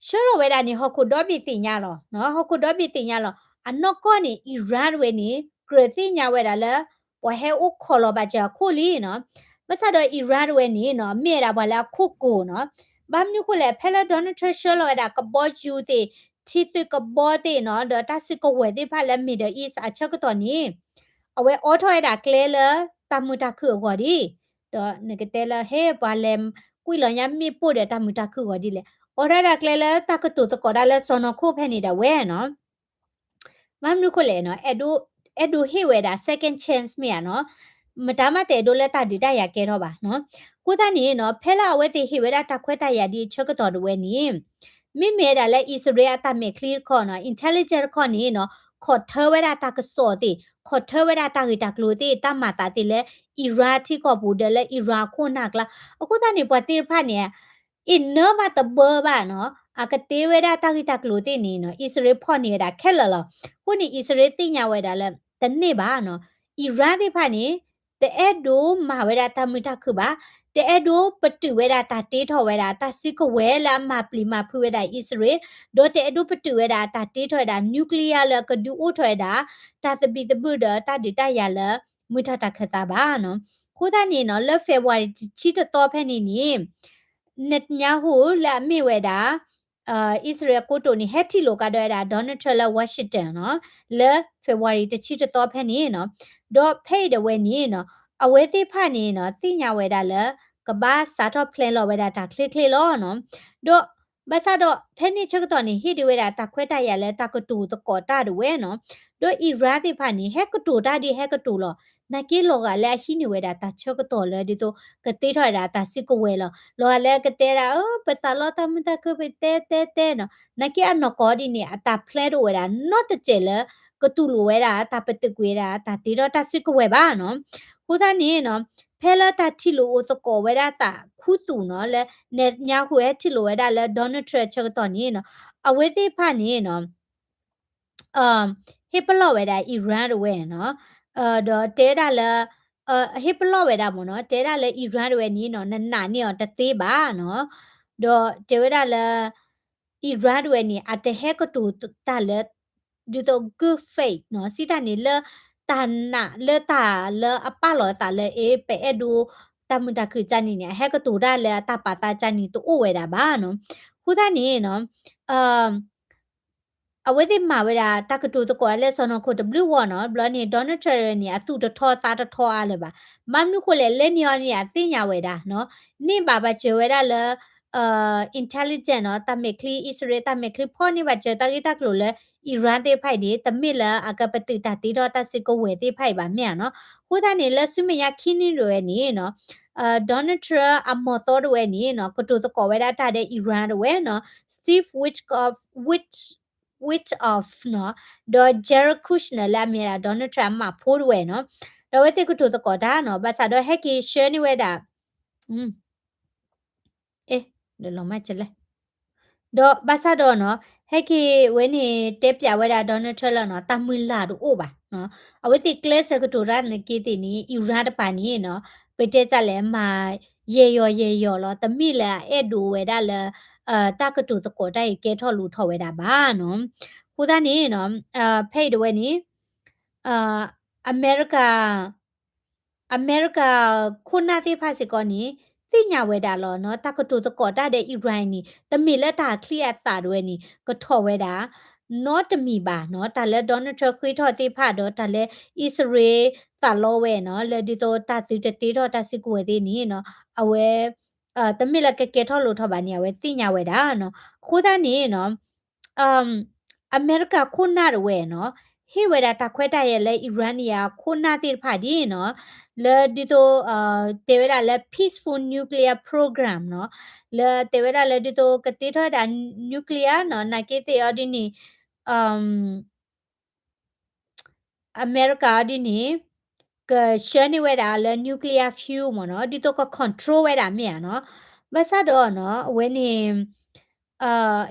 ဆှၢလီၤဝဲဒၣ်န့ၣ် ဟီၣ်ခိၣ်ဒီဘ့ၣ်သ့ၣ်ညါလီၤနီၤ ဟီၣ်ခိၣ်ဒီဘ့ၣ်သ့ၣ်ညါလီၤ. အနီၢ်ကီၢ်န့ၣ် Iran တဝဲန့ၣ် ကြၢးသ့ၣ်ညါဝဲဒၣ်လၢ ပှၤဟဲအိၣ်ခိးလီၤဘၣ်စၢၤအခိၣ်လံနီၤ. ဘၣ်ဆၣ်ဒီး Iran တဝဲန့ၣ်နီၤ မ့ၢ်ဝဲဒၣ်ပှၤလၢအခိၣ်ကိၤနီၤ. ဘၣ်မနုၤဃိလဲၣ် ဖဲလၢ Donald Trump ဆှၢလီၤဝဲဒၣ်ကဘီယူၤသ့ၣ် ထံသုးကဘီသ့ၣ်နီၤ ဒီးတၢ်စုကဝဲၤသ့ၣ်တဖၣ်လၢ Middle East အဆၢကတီၢ်န့ၣ် အဝဲအိးထီၣ်ဝဲဒၣ်ကျဲလၢတၢ်မုာ်တၢ်ခုၣ်အဂီၢ်ဒ် ဒီးနကတဲလၢ ဟဲ ပှၤလဲၤကွံာ်လီၤညါမ့ၣ်ပိၢ်ဒီးတၢ်မုာ်တၢ်ခုၣ်အဂီၢ်ဒ်လဲၣ်. အိးထီၣ်ဝဲဒၣ်ကျဲလၢတၢ်ကတိၤသကိးတၢ်လၢစီၢ်နီၤခိၣ်ဖဲန့ၣ်ဒၣ်ဝဲနီၤ. ဘၣ်မနုၤဃိလဲၣ်နီၤ အဲၣ်ဒိးဟ့ၣ်ဝဲဒၣ် second chance မ့ၢ်ဧါနီၤ. မတၤမးတအဲၣ်ဒိးလၢတၢ်ဒုးတၢ်ယၤကဲထီၣ်ဘၣ်နီၤ. အဃိသတးန့ၣ်နီၤ ဖဲလၢအဝဲသ့ၣ်ဟ့ၣ်ဝဲဒၣ်တၢ်ခွဲးတၢ်ယာ်ဒ်အဆၢကတီၢ်ဒၣ်ဝဲန့ၣ် မ့မ့ၢ်ဝဲဒၣ်လၢအံၣ်စရ့လးအတၢ်မဲာ်ချံတခီနီၤ intelligence တခီန့ၣ်နီၤ ခိးထၢဝဲဒၣ်တၢ်ကစီၣ်သ့ၣ် ခိးထၢဝဲဒၣ်တၢ်ဂ့ၢ်တၢ်ကျိၤသ့ၣ် တၢ်မၤသးသ့ၣ်လၢ Iran ထံကီၢ်ပူၤဒီးလၢ Iran အခိၣ်နၢ်ကျါ. အဃိသတးန့ၣ် ပှၤသ့ၣ်တဖၣ်န့ၣ် အ့ၣ်နၢဘၣ်တဘၢဘၣ်နီၤ အကတ့ဝဲဒၣ်တၢ်ဂ့ၢ်တၢ်ကျိၤသ့ၣ်န့ၣ်နီၤ အံၣ်စရ့လးဖီၣ်န့ၢ်ဝဲဒၣ်ခဲလၢာ်လီၤ. အဃိန့ၣ် အံၣ်စရ့လးသ့ၣ်ညါဝဲဒၣ်လၢ တန့ၢ်ဘၣ်နီၤ Iran သ့ၣ်တဖၣ်န့ၣ် တအဲၣ်ဒိးမၤဝဲဒၣ်တၢ်မုာ်တၢ်ခုၣ်ဘၣ်, တအဲၣ်ဒိးပတုာ်ဝဲဒၣ်တၢ်တ့ထီၣ်ဝဲဒၣ် တၢ်စုကဝဲၤလၢအမၤပျံၤမၤဖုးဝဲဒၣ်အံၣ်စရ့လး, ဒီးတအဲၣ်ဒိးပတုာ်ဝဲဒၣ်တၢ်တ့ထီၣ်ဝဲဒၣ် nuclear လၢကဒုးအိၣ်ထီၣ်ဝဲဒၣ် တၢ်သဘံၣ်သဘုၣ်ဒီးတၢ်ဒုးတၢ်ယၤလၢ မုာ်ထီၣ်တၢ်ခၢၣ်သးဘၣ်နီၤ. အဃိသတးန့ၣ်နီၤ လၢ February တဆံတသီဖဲန့ၣ်န့ၣ် Netanyahu လၢအမ့ၢ်ဝဲဒၣ် အံၣ်စရ့လးကိတိာ်န့ၣ် ဟဲထံၣ်လိာ်ကဒီးဝဲဒၣ် Donald Trump လၢ Washington နီၤ လၢ February တဆံတသီဖဲန့ၣ်နီၤ. ဒီးဖဲအံၤဒၣ်ဝဲန့ၣ်နီၤ အဝဲသ့ၣ်တဖၣ်န့ၣ်နီၤ သ့ၣ်ညါဝဲဒၣ်လၢ ကဘၣ်စးထီၣ် plan လီၤဝဲဒၣ်တၢ်ချ့ချ့လီၤနီၤ. ဒီးဘၣ်ဆၣ်ဒီး ဖဲန့ၣ်ဆၢကတီၢ်န့ၣ် ဟ့ၣ်ဒံးဝဲဒၣ်တၢ်ခွဲးတၢ်ယာ်လၢတၢ်ကတိၤသကိးတၢ်ဒၣ်ဝဲနီၤ. ဒီး Iran သ့ၣ်တဖၣ်န့ၣ် ဟဲကတိၤတၢ်ဒ်ဟဲကတိၤလီၤ. နာ်က့လီၤဂာ်လၢအဟံးန့ၢ်ဝဲဒၣ်တၢ်ဆၢကတီၢ်လၢဒ်သိး ကတ့ထီၣ်ဝဲဒၣ်တၢ်စုကဝဲၤလီၤ. လီၤဂာ်လၢကတဲဒၣ် အၢ ပသးလီတၢ်မုာ်တၢ်ခုၣ် ပတဲတဲတဲနီၤ. နာ်က့အနီၢ်ကီၢ်ဒ်န့ၣ် အတၢ် plan တအိၣ်ဝဲဒၣ်နီတစဲးလၢ ကတူၢ်လိာ်ဝဲဒၣ် တၢ်ပတုာ်ကွံာ်ဝဲဒၣ် တၢ်တ့ထီၣ်တၢ်စုကဝဲၤဘၣ်နီၤ. အဃိသတးန့ၣ်နီၤ ဖဲလၢတၢ်ထံၣ်လိာ်အိၣ်သကိးဝဲဒၣ်သးခူသူၣ်နီၤ လၢ Netanyahu ဟဲထံၣ်လိာ်ဝဲဒၣ်လၢ Donald Trump ဆၢကတီၢ်န့ၣ်နီၤ အဝဲသ့ၣ်တဖၣ်န့ၣ်နီၤ ဟ့ၣ်ပလီၢ်ဝဲဒၣ် Iran တဝဲနီၤ, ဒီးတဲဒၣ်လၢ ဟ့ၣ်ပလီၢ်ဝဲဒၣ်မ့ၢ်နီၤ တဲဒၣ်လၢ Iran တဝဲန့ၣ်နီၤ နနာ်န့ၢ်အီၤတသ့ဘၣ်နီၤ, ဒီးတဲဝဲဒၣ်လၢ Iran တဝဲန့ၣ် အတဟဲကတိၤတၢ်လၢ ဒ်သိး good faith နီၤ စံးတၢ်န့ၣ်လၢ တၢ်နာ်လၢတၢ်လၢအပာ်လီၤအသးလၢ အ့ ပအဲၣ်ဒိး တၢ်မုာ်တၢ်ခုၣ်ကန့ၣ်န့ၣ် အဟဲကတိၤတၢ်လၢအတၢ်ပာ်သးကန့ၣ် တအိၣ်ဝဲဒၣ်ဘၣ်နီၤ. အဃိသတးန့ၣ်နီၤ အဝဲသ့ၣ်မၤဝဲဒၣ် တၢ်ကတိၤသကိးလၢစီၢ်နီၤခိၣ်တဘျုးဂီၢ်နီၤ, ဘျီန့ၣ် Donald Trump န့ၣ် အသူၣ်တထီသးတထီအါလၢၤဘၣ်. ဘၣ်မနုၤဃိလဲၣ် လၢန့ၣ်အီၤန့ၣ် အသ့ၣ်ညါဝဲဒၣ်နီၤ, န့ၢ်ဘၣ်ဘၣ်စၢၤဝဲဒၣ်လၢ intelligence နီၤ, တၢ်မဲာ်ချံ အံၣ်စရ့လး တၢ်မဲာ်ချံဖီၣ်န့ၢ်ဘၣ်စၢၤတၢ်ဂ့ၢ်တၢ်ကျိၤလၢ Iran သ့ၣ်တဖၣ်အံၤန့ၣ် တမ့ၢ်လၢအကပတုာ်တၢ်တ့ထီၣ်တၢ်စုကဝဲၤသ့ၣ်တဖၣ်အံၤဘၣ်မ့ၢ်ဧါနီၤ. အဃိသတးန့ၣ် လၢဆူမဲာ်ညါခံနွံဒၣ်ဝဲန့ၣ်နီၤ Donald Trump အမီၢ်သီဒၣ်ဝဲန့ၣ်နီၤ ကတိၤသကိးဝဲဒၣ်တၢ်ဒီး Iran ဒၣ်ဝဲနီၤ, Steve Witkoff, Wit, Witkoff နီၤ, ဒီး Jared Kushner လၢအမ့ၢ်ဝဲဒၣ် Donald Trump အမၢ်ဖိဒၣ်ဝဲနီၤ. ဒီးအဝဲသ့ၣ်ကတိၤသကိးတၢ်နီၤ ဘၣ်ဆၣ်ဒီးဟဲက့ၤဆှၢန့ၢ်ဝဲဒၣ် အဲ လီၤမၢ်ကလဲၣ် ဒီးဘၣ်ဆၣ်ဒီးနီၤ ဟဲက့ၤဝဲန့ၣ်တဲပၠးဝဲဒၣ် Donald Trump လၢနီၤ တၢ်မုၢ်လၢ်တအိၣ်ဘၣ်နီၤ အဝဲသ့ၣ်ကျဲးစၢးကတိၤတၢ်န့ၣ်က့သ့ၣ်န့ၣ် Iran တပၤန့ၣ်နီၤ ပတဲတၢ်လဲၣ် မၤယဲၢ်ယီၤယဲၢ်ယီၤလီၤ တမ့ၢ်လၢအအဲၣ်ဒိးဝဲဒၣ်လၢ တၢ်ကတိၤသကိးတၢ်အံၤကဲထီၣ်လိၤထီၣ်ဝဲဒၣ်ဘၣ်နီၤ အဃိသတးန့ၣ်နီၤ ဖဲအံၤတဝဲန့ၣ် အမဲရကၤ အမဲရကၤခိၣ်နၢ်သ့ၣ်တဖၣ်စ့ၢ်ကီးန့ၣ် သ့ၣ်ညါဝဲဒၣ်လီၤနီၤ တၢ်ကတိၤသကိးတၢ်ဒီး Iran အံၤန့ၣ် တမ့ၢ်လၢတၢ်အချံအသၣ်တဝဲန့ၣ် ကထီၣ်ဝဲဒၣ် နီတမံၤဘၣ်နီၤ တၢ်လၢ Donald Trump ဃ့ထီၣ်သ့ၣ်တဖၣ်ဒီး တၢ်လၢအံၣ်စရ့လးသးလီဝဲနီၤ လၢဒ်သိးတၢ်သုတတ့ထီၣ်တၢ်စုကဝဲၤသ့ၣ်န့ၣ်နီၤ အဝဲ တမ့ၢ်လၢကကဲထီၣ်လိၤထီၣ်ဘၣ်န့ၣ် အဝဲသ့ၣ်ညါဝဲဒၣ်နီၤ အဃိသတးန့ၣ်နီၤ အမဲရကၤခိၣ်နၢ်တဝဲနီၤ ဟ့ၣ်ဝဲဒၣ်တၢ်ခွဲးတၢ်ယာ်လၢ Iran အံၤအခိၣ်နၢ်သ့ၣ်တဖၣ်ဒ်နီၤ လၢဒ်သိး တဲဝဲဒၣ်လၢ peaceful nuclear program နီၤ လၢတဲဝဲဒၣ်လၢဒ်သိးကတ့ထီၣ်ဝဲဒၣ် nuclear နီၤ နာ်က့သ့ၣ်အီၤဒ်န့ၣ် အမဲရကၤအီၤဒ်န့ၣ် ကဆှၢန့ၢ်ဝဲဒၣ်လၢ nuclear fuel မ့ၢ်နီၤ ဒ်သိးက control ဝဲဒၣ်မ့ၢ်ဧါနီၤ ဘၣ်ဆၣ်ဒီးနီၤ အဝဲန့ၣ်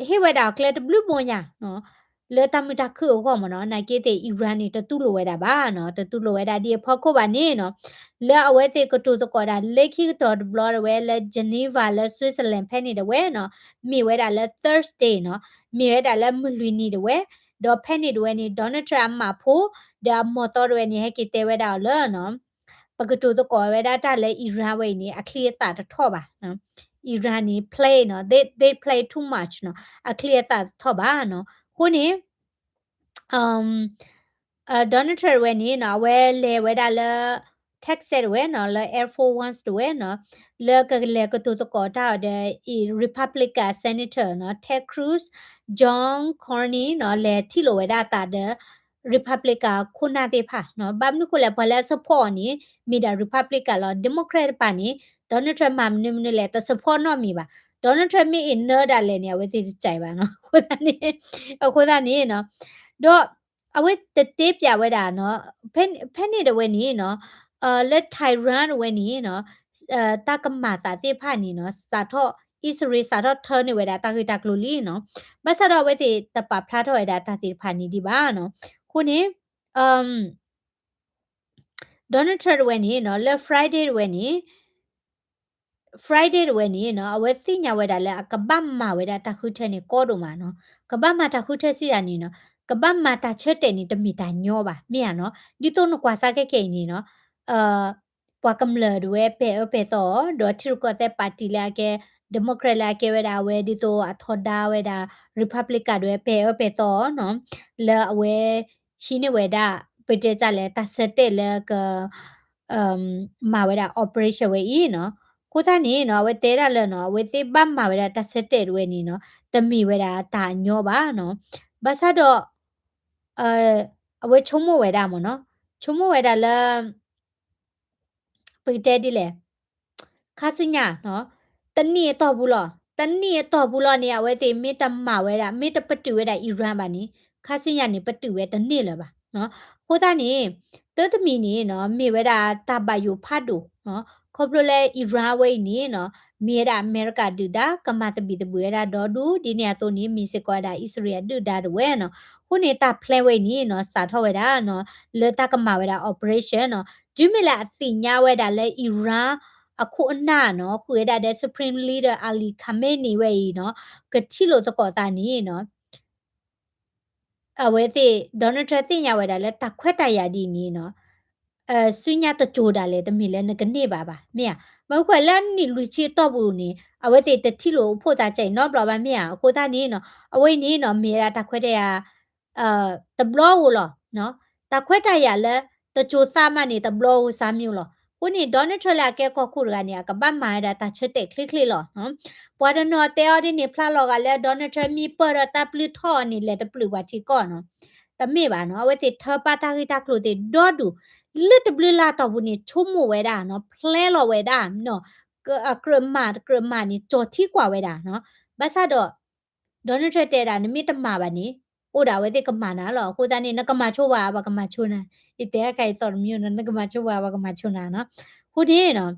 ဟ့ၣ်ဝဲဒၣ်အကျဲတဘျုးဘိညါနီၤ လၢတၢ်မုာ်တၢ်ခုၣ်အဂီၢ်မ့ၢ်နီၤ နာ်က့သ့ၣ် Iran န့ၣ် တတူၢ်လိာ်ဝဲဒၣ်ဘၣ်နီၤ တတူၢ်လိာ်ဝဲဒၣ်ဒ်အဖီခိၣ်ဘၣ်န့ၣ်နီၤ လၢအဝဲသ့ၣ်ကတိၤသကိးဒၣ်လၢခံကတီၢ်တဘျီတဝဲလၢ Geneva လၢ Switzerland ဖဲန့ၣ်တဝဲနီၤ မ့ၢ်ဝဲဒၣ်လၢ Thursday နီၤ မ့ၢ်ဝဲဒၣ်လၢမုၢ်လွံၢ်နံၤတဝဲ ဒီးဖဲန့ၣ်တဝဲန့ၣ် Donald Trump အမါဖိ ဒီးအမီၢ်သီတဝဲန့ၣ် ဟဲက့ၤတဲဝဲဒၣ်အီၤလၢနီၤ ပကတိၤသကိးဝဲဒၣ်တၢ်လၢ Iran ဝဲအံၤန့ၣ် အချံအသၣ်တထီၣ်ဘၣ် Iran န့ၣ် play နီၤ they they play too much နီၤ အချံအသၣ်တထီၣ်ဘၣ်နီၤ အဃိန့ၣ် Donald Trump ဝဲန့ၣ်နီၤ အဝဲလဲၤဝဲဒၣ်လၢ Texas တဝဲနီၤ လၢ Air Force One တဝဲနီၤ လၢကလဲၤကတိၤသကိးတၢ်အီၤဒီး Republican Senator နီၤ Ted Cruz, John Cornyn နီၤ လဲၤထံၣ်လိာ်ဝဲဒၣ်အသးဒီး Republican ခိၣ်နၢ်သ့ၣ်တဖၣ်နီၤ ဘၣ်မနုၤဃိလဲၣ် ပှၤလၢအ support အီၤန့ၣ် မ့ၢ်ဒၣ် Republican လီၤ Democrat တပၤန့ၣ် Donald Trump မၤမနုၤမနုၤလဲၣ် တ support နီတမံၤဘၣ် Donald Trump မ့ၢ်အ့ၣ်နၢဒၣ်လဲာ်န့ၣ် အဝဲသ့ၣ်တကးဘၣ်နီၤ အဃိသတးန့ၣ် အဃိသတးန့ၣ်နီၤ ဒီး အဝဲတတဲပၠးဝဲဒၣ်နီၤ ဖဲန့ၣ်တဝဲန့ၣ်နီၤ လၢ Tehran တဝဲန့ၣ်နီၤ တၢ်ကမၤသးသ့ၣ်တဖၣ်န့ၣ်နီၤ စးထီၣ် အံၣ်စရ့လးစးထီၣ်ထၢန့ၢ်ဝဲဒၣ်တၢ်ဂ့ၢ်တၢ်ကျိၤလံနီၤ ဘၣ်ဆၣ်ဒီးအဝဲသ့ၣ်တပာ်ဖျါထီၣ်ဝဲဒၣ်တၢ်သ့ၣ်တဖၣ်န့ၣ်ဒံးဘၣ်နီၤ အဃိန့ၣ် Donald Trump တဝဲန့ၣ်နီၤ လၢ Friday တဝဲန့ၣ် Friday တဝဲန့ၣ်နီၤ အဝဲသ့ၣ်ညါဝဲဒၣ်လၢအကဘၣ်မၤဝဲဒၣ်တၢ်ဃုထၢန့ၣ်ကီဒိၣ်မးနီၤ ကဘၣ်မၤတၢ်ဃုထၢစံးဒၣ်န့ၣ်နီၤ ကဘၣ်မၤတၢ်ဆၢတဲာ်န့ၣ် တမ့ၢ်တၢ်ညီဘၣ် မ့ၢ်ဧါနီၤ ဒ်သိးနကွၢ်စၢ်ခဲခဲအံၤန့ၣ်နီၤ ပှၤကမျၢၢ်ဒၣ်ဝဲပဲာ်အၢပဲာ်သီအီၤ ဒီးထံရူၢ်ကီၢ်သဲး party လၢအကဲ Democrat လၢအကဲဝဲဒၣ်အဝဲ ဒ်သိးအထီဒါဝဲဒၣ် Republican ဒၣ်ဝဲပဲာ်အၢပဲာ်သီအီၤနီၤ လၢအဝဲ ဟံးန့ၢ်ဝဲဒၣ် ပတဲတၢ်လဲၣ် တၢ်ဆၢတဲာ်လၢက မၤဝဲဒၣ် operation ဝဲအံၤနီၤ အဃိသတးန့ၣ်နီၤ အဝဲတဲဒၣ်လၢနီၤ အဝဲသ့ၣ်ဘၣ်မၤဝဲဒၣ်တၢ်ဆၢတဲာ်တဝဲန့ၣ်နီၤ တမ့ၢ်ဝဲဒၣ်တၢ်အညီဘၣ်နီၤ ဘၣ်ဆၣ်ဒီး အဝဲဆိကမိၣ်ဝဲဒၣ်မ့ၢ်နီၤ ဆိကမိၣ်ဝဲဒၣ်လၢ ပကတဲဒ်လဲၣ် ခါဆူညါနီၤ တနံၣ်အတီၢ်ပူၤလီၤ တနံၣ်အတီၢ်ပူၤလီၤန့ၣ် အဝဲသ့ၣ်မ့ၢ်တမၤဝဲဒၣ် မ့ၢ်တပတုာ်ဝဲဒၣ် Iran ဘၣ်န့ၣ် ခါဆူညါန့ၣ် ပတုာ်ဝဲတန့ၢ်လၢၤဘၣ်နီၤ အဃိသတးန့ၣ် တၢ်တမံၤန့ၣ်နီၤ မ့ၢ်ဝဲဒၣ်တၢ်ဘၣ်ယိၣ်ဖးဒိၣ်နီၤ ခီဖျိလၢ Iran ဝဲအံၤန့ၣ်နီၤ မ့ၢ်ဝဲဒၣ်အမဲရကၤဒုၣ်ဒါ ကမၤသဘံၣ်သဘုၣ်ဝဲဒၣ်ဒီဒူၣ် ဒ်န့ၣ်အသိးန့ၣ် မ့ၢ်စ့ၢ်ကီးဝဲဒၣ်အံၣ်စရ့လးဒုၣ်ဒါတဝဲနီၤ အဃိန့ၣ် တၢ် plan ဝဲအံၤန့ၣ်နီၤ စးထီၣ်ဝဲဒၣ်နီၤ လၢတၢ်ကမၤဝဲဒၣ် operation နီၤ တုၤမ့ၢ်လၢအသ့ၣ်ညါဝဲဒၣ်လၢ Iran အခိၣ်အနၢ်နီၤ ဃုာ်ဝဲဒၣ်ဒီး Supreme Leader Ali Khamenei ဝဲအံၤနီၤ ကထံၣ်လိာ်သကိးသးန့ၣ်နီၤ အဝဲသ့ၣ် Donald Trump သ့ၣ်ညါဝဲဒၣ်လၢတၢ်ခွဲးတၢ်ယာ်ဒ်အံၤန့ၣ်နီၤ ဆူညါတစိၤဒၣ်လဲာ် တမ့ၢ်လၢနကန့ၢ်ဘၣ်ဘၣ် မ့ၢ်ဧါ. ဘၣ်မနုၤဃိလၢနံၣ်လွံၢ်ဆံအတီၢ်ပူၤန့ၣ် အဝဲသ့ၣ်တထံၣ်လိာ်အိၣ်ဖှိၣ်သးစဲအံၤနီတဘျီဘၣ် မ့ၢ်ဧါ. အဃိသတးန့ၣ်နီၤ အဝဲအံၤန့ၣ်နီၤ မ့ၢ်ဝဲဒၣ်တၢ်ခွဲးတၢ်ယာ် တဘျီဧိၤလီၤ. တၢ်ခွဲးတၢ်ယာ်လၢ တစိၤသးမးန့ၣ် တဘျီဧိၤစါမံၤလီၤ. အဃိန့ၣ် Donald Trump လၢအကဲကီၢ်ခိၣ်တဂၤန့ၣ် အကဘၣ်မၤဝဲဒၣ်တၢ်ဆၢတဲာ်ချ့ချ့လီၤ. ပှၤတနီၤတဲအီၤဒ်န့ၣ် ဖျါလီၤဂာ်လၢ Donald Trump မ့ၢ်ပၢၢ်ဒီးတၢ်ပျုၢ်ထီၣ်အီၤန့ၣ် လဲၤတပျုာ်ပှၤထံကီၢ်နီၤ. တမ့ၢ်ဘၣ်နီၤ, အဝဲသ့ၣ်ထၢပာ်တၢ်ဂ့ၢ်တၢ်ကျိၤသ့ၣ်ဒီဒူၣ်, လၢတဘျုးလါတီၢ်ပူၤန့ၣ် ဆိကမိၣ်ဝဲဒၣ်နီၤ, plan လီၤဝဲဒၣ်နီၤ, အကြၢးမၤတကြၢးမၤန့ၣ် ကၠီၣ်ထံကွၢ်ဝဲဒၣ်နီၤ. ဘၣ်ဆၣ်ဒီး Donald Trump တဲဒၣ် နမ့ၢ်တမၤဘၣ်န့ၣ် အိၣ်ဒီးအဝဲသ့ၣ်ကမၤနၤလီၤ. အဃိသတးန့ၣ် နကမၤဆိပှၤ ပှၤကမၤဆိနၤ, ယတဲအခါအံၤသီတမံၤနီၤ, နကမၤဆိပှၤ ပှၤကမၤဆိနၤနီၤ. အဃိန့ၣ်နီၤ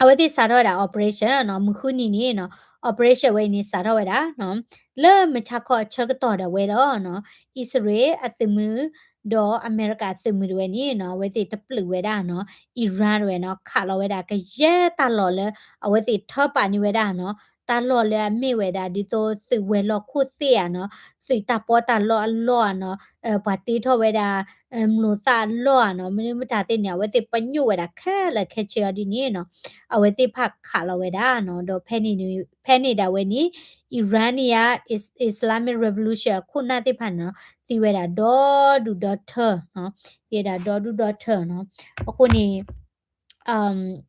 အဝဲသ့ၣ်စးထီၣ်ဝဲဒၣ် operation နီၤ, မုၢ်ဃုနံၤန့ၣ်နီၤ operation ဝဲအံၤန့ၣ် စးထီၣ်ဝဲဒၣ်နီၤ, လၢမုၢ်ဆါခီအဆၢကတီၢ်ဒၣ်ဝဲဒီးနီၤ အံၣ်စရ့လးအသုးမုၢ် ဒီးအမဲရကၤအသုးမုၢ်တဝဲန့ၣ်နီၤ အဝဲသ့ၣ်တပျုာ်ဝဲဒၣ်နီၤ Iran တဝဲနီၤ ခးလီၤဝဲဒၣ်ကယဲၢ်တၢ်လီၢ်လၢ အဝဲသ့ၣ်ထၢပာ်န့ၢ်ဝဲဒၣ်နီၤ, တၢ်လီၢ်လၢအမ့ၢ်ဝဲဒၣ် ဒ်သိးသုးဝဲၤလီၢ်ခိၣ်သ့ၣ်ဧါနီၤ, သုးတၢ်ပီးတၢ်လီအလီၢ်ဧါနီၤ, ပှၤတ့ထီၣ်ဝဲဒၣ် မျိာ်သၣ်အလီၢ်ဧါနီၤ, မနုၤမတၤသ့ၣ်န့ၣ် အဝဲသ့ၣ်ပညိၣ်ဝဲဒၣ်ခဲလၢာ်ခဲဆ့အီၤဒ်န့ၣ်နီၤ, အဝဲသ့ၣ်တဖၣ်ခးလီၤဝဲဒၣ်နီၤ, ဒီးဖဲန့ၣ် ဖဲန့ၣ်ဒၣ်ဝဲန့ၣ် Iran န့ၣ်ယါ Is- Islamic Revolution အခိၣ်နၢ်သ့ၣ်တဖၣ်န့ၣ်နီၤ သံဝဲဒၣ်ဒီဒူၣ်ဒီထၢနီၤ, သံဝဲဒၣ်ဒီဒူၣ်ဒီထၢနီၤ, အဃိန့ၣ်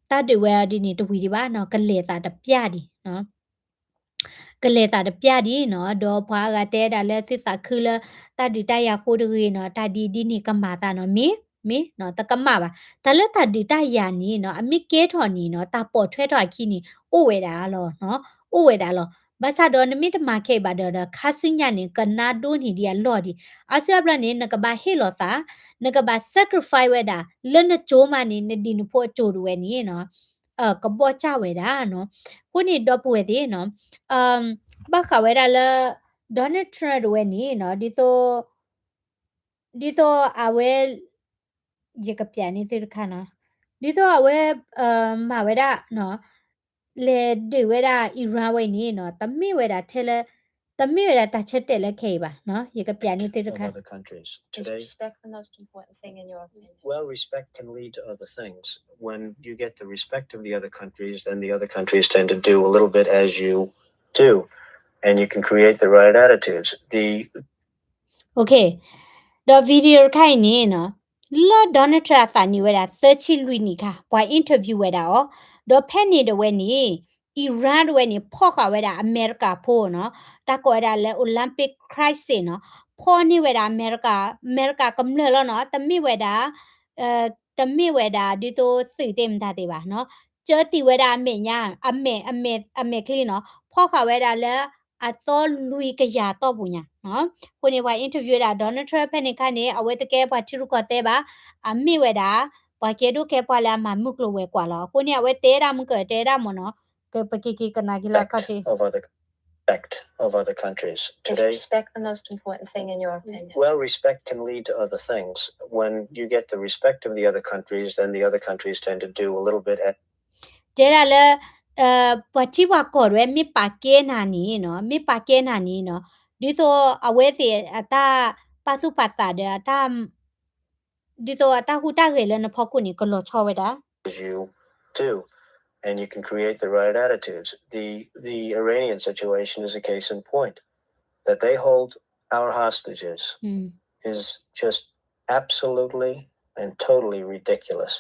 တၢ်ဒုးဝဲအီၤဒ်န့ၣ်တဝံၤဒံးဘၣ်နီၤ, ကလဲၤသးတပျၢ်ဒံး ကလဲၤသးတပျၢ်ဒံးနီၤ, ဒီးပှၤအဂၤတဲဒၣ်လၢသုသးခုလၢ တၢ်ဒုးတၢ်ယၤဃိတဂ့ၤနီၤ, တၢ်ဒ်ဒ်န့ၣ်ကမၤသးနီၤ, မ့ၢ် မ့ၢ်နီၤ, တကမၣ်ဘၣ်. တၢ်လၢတၢ်ဒုးတၢ်ယၤန့ၣ်နီၤ အမ့ၢ်ကဲထီၣ်န့ၣ်နီၤ တၢ်ပိာ်ထွဲထီၣ်အခံန့ၣ် အိၣ်ဝဲဒၣ်လီၤနီၤ, အိၣ်ဝဲဒၣ်လီၤ. ဘၣ်ဆၣ်ဒီးနမ့ၢ်တမၤခဲအံၤဘၣ်ဒီး ဒီးခါဆူညါန့ၣ် ကနါဒိၣ်န့ၢ်ဒံးအလီၢ်ဒံး. အါစုအါဘျီန့ၣ် နကဘၣ်ဟ့ၣ်လီၤသး, နကဘၣ် sacrifice ဝဲဒၣ် လၢနကၠိမးန့ၣ် နဒံၣ်နဖိအကၠိတဝဲန့ၣ်နီၤ ကဘီၣ်ကၢ်ဝဲဒၣ်နီၤ. အဃိန့ၣ် ဒီပုၢ်ဝဲၢ်သ့ၣ်နီၤ ဘၣ်ဃးဝဲဒၣ်လၢ Donald Trump တဝဲန့ၣ်နီၤ ဒ်သိး ဒ်သိးအဝဲ ယကပျးန့ၢ်သုတခါနီၤ ဒ်သိးအဝဲ မၤဝဲဒၣ်နီၤ လဲၤဒုးဝဲဒၣ် Iran ဝဲအံၤန့ၣ်နီၤ တမ့ၢ်ဝဲဒၣ်ထဲလၢ တမ့ၢ်ဝဲဒၣ်တၢ်ဆၢတဲာ်လၢခဲအံၤဘၣ်နီၤ ယကပျးန့ၢ်သုတခါ Well, respect can lead to other things. When you get the respect of the other countries, then the other countries tend to do a little bit as you do, and you can create the right attitudes. The Okay, ဒီး video တခါအံၤန့ၣ်နီၤ လၢ Donald Trump အသးနံၣ်ဝဲဒၣ် သၢဆံလွံၢ်နံၣ်ခါ ပှၤ interview ဝဲဒၣ်အီၤ, ဒီးဖဲန့ၣ်တဝဲန့ၣ် Iran တဝဲန့ၣ် ဖီၣ်ဃာ်ဝဲဒၣ်အမဲရကၤဖိနီၤ, တၢ်ကိးဝဲဒၣ်လၢ Olympic crisis နီၤ, ဖီၣ်န့ၢ်ဝဲဒၣ်အမဲရကၤ, အမဲရကၤကမျၢၢ်လီၤနီၤ, တမ့ၢ်ဝဲဒၣ် တမ့ၢ်ဝဲဒၣ်ဒ်သိးသုးသ့ၣ်မတၤသ့ၣ်ဘၣ်နီၤ, ကၢတံၢ်ဝဲဒၣ်အမဲာ်ညါ, အမဲာ်, အမဲာ်, အမဲာ်ချံနီၤ, ဖီၣ်ဃာ်ဝဲဒၣ်လၢ အသီလွံၢ်ကယၤတီၢ်ပူၤညါနီၤ, အဃိန့ၣ် ပှၤ interview ဝဲဒၣ် Donald Trump ဖဲန့ၣ်ခါန့ၣ် အဝဲတကဲပှၤထံရူၢ်ကီၢ်သဲးဘၣ်, အမ့ၢ်ဝဲဒၣ် ပှၤကဲဒိၣ်ကဲပှၢ်လၢအမၤမုၢ်ကျိၤဝဲၤကွာ်လီၤ, အဃိန့ၣ် အဝဲတဲဒၣ်မုၢ်ကၢၢ်တဲဒၣ်မ့ၢ်နီၤ, ကပက့ၤက့ၤကနၣ်က့ၤလၢအခီၣ်ထံး respect of other countries. Today, respect the most important thing in your opinion. Well, respect can lead to other things. When you get the respect of the other countries, then the other countries tend to do a little bit. တဲဒၣ်လၢ ပှၤထံပှၤကီၢ်တဝဲ မ့ၢ်ပာ်ကဲနၤန့ၣ်နီၤ, မ့ၢ်ပာ်ကဲနၤန့ၣ်နီၤ, ဒ်သိးအဝဲသ့ၣ်အတၢ်ပာ်သူၣ်ပာ်သးဒီးအတၢ် ဒ်သိးအတၢ်ဟူးတၢ်ဂဲၤလၢနဖီခိၣ်န့ၣ် ကလီၤဆီဝဲဒၣ် you do, and you can create the right attitudes. The, the Iranian situation is a case in point. That they hold our hostages is just absolutely and totally ridiculous.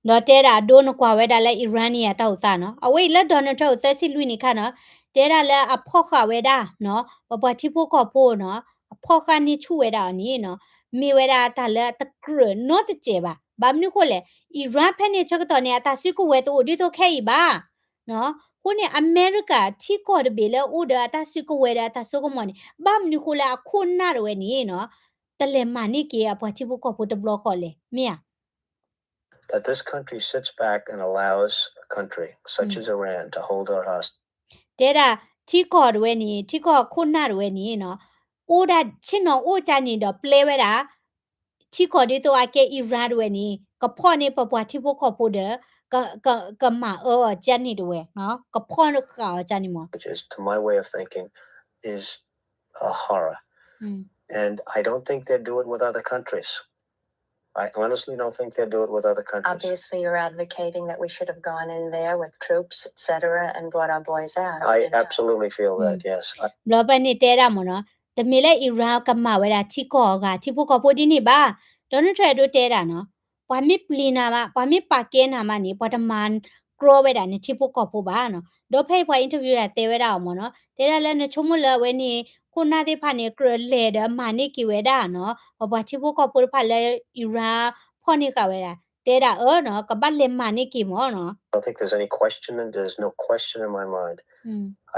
ဒီးတဲဒၣ်အဒိနကွၢ်ဝဲဒၣ်လၢ Iranian တၢ်အိၣ်သးနီၤ, အဝဲအံၤလၢ Donald Trump အိၣ်သၢဆံလွံၢ်နံၣ်ခါနီၤ, တဲဒၣ်လၢအဖီၣ်ဃာ်ဝဲဒၣ်နီၤ, ပပှၤထံဖိကီၢ်ဖိနီၤ, အဖီၣ်ဃာ်န့ၢ်ဆူၣ်ဝဲဒၣ်အီၤန့ၣ်နီၤ, မ့ၢ်ဝဲဒၣ်တၢ်လၢအတကြၢးနီတစဲးဘၣ်. ဘၣ်မနုၤဃိလဲၣ်, Iran ဖဲန့ၣ်ဆၢကတီၢ်န့ၣ် အတၢ်စုကဝဲၤတအိၣ်ဒ်သိးခဲအံၤဘၣ် အဃိန့ၣ် အမဲရကၤထံကီၢ်တဘ့ၣ်လၢအိၣ်ဒီးအတၢ်စုကဝဲၤဒီးအတၢ်စိကမီၤန့ၣ် ဘၣ်မနုၤဃိလၢအခိၣ်နၢ်တဝဲန့ၣ်နီၤ, တလဲၤမၤန့ၢ်က့ၤအပှၤထံဖိကီၢ်ဖိတဘျီဃီလဲၣ်, မ့ၢ်ဧါ. That this country sits back and allows a country such as Iran to hold our hostage. တဲဒၣ် ထံကီၢ်တဝဲန့ၣ် ထံကီၢ်ခိၣ်နၢ်တဝဲန့ၣ်နီၤ, အိၣ်ဒၣ်ဆ့ၣ်နီၤအိၣ်ကၢန့ၣ်ဒီးပျဲဝဲဒၣ် ထံကီၢ်ဒ်သိးအကဲ Iran တဝဲန့ၣ် ကဖီၣ်န့ၢ်ပပှၤထံဖိကီၢ်ဖိဒီး ကမၤအၢအီၤကၢန့ၣ်တဝဲ, ကဖီၣ်ဃာ်အီၤကၢန့ၣ်မး. Which is, to my way of thinking, is a horror. And I don't think they'd do it with other countries. I honestly don't think they'd do it with other countries. Obviously, you're advocating that we should have gone in there with troops, et cetera, and brought our boys out. I absolutely feel that, yes. ဘျီဖဲန့ၣ်တဲဒၣ်မ့ၢ်နီၤ, တမ့ၢ်လၢ Iran ကမၤဝဲဒၣ်ထံကီၢ်အဂၤ ထံဖိကီၢ်ဖိဒ်န့ၣ်ဘၣ်. Donald Trump ဒိတဲဒၣ်နီၤ, ပှၤမ့ၢ်ပျံၤနၤဘၣ်, ပှၤမ့ၢ်ပာ်ကဲနၤမးန့ၣ် ပှၤတမၤကြီဝဲဒၣ်နထံဖိကီၢ်ဖိဘၣ်နီၤ. ဒီးဖဲအံၤပှၤ interview ဒၣ်တဲဝဲဒၣ်အီၤမ့ၢ်နီၤ, တဲဒၣ်လၢနဆိကမိၣ်လၢအဝဲန့ၣ် ခိၣ်နၢ်သ့ၣ်တဖၣ်န့ၣ် ကြၢးလဲၤဒီးမၤန့ၢ်က့ၤဝဲဒၣ်နီၤ, ပပှၤထံဖိကီၢ်ဖိတဖၣ်လၢ Iran ဖီၣ်န့ၢ်ဃာ်ဝဲဒၣ် တဲဒၣ်အၢနီၤ ကဘၣ်လဲၤမၤန့ၢ်က့ၤမၢ်နီၤ. I don't think there's any question, and there's no question in my mind.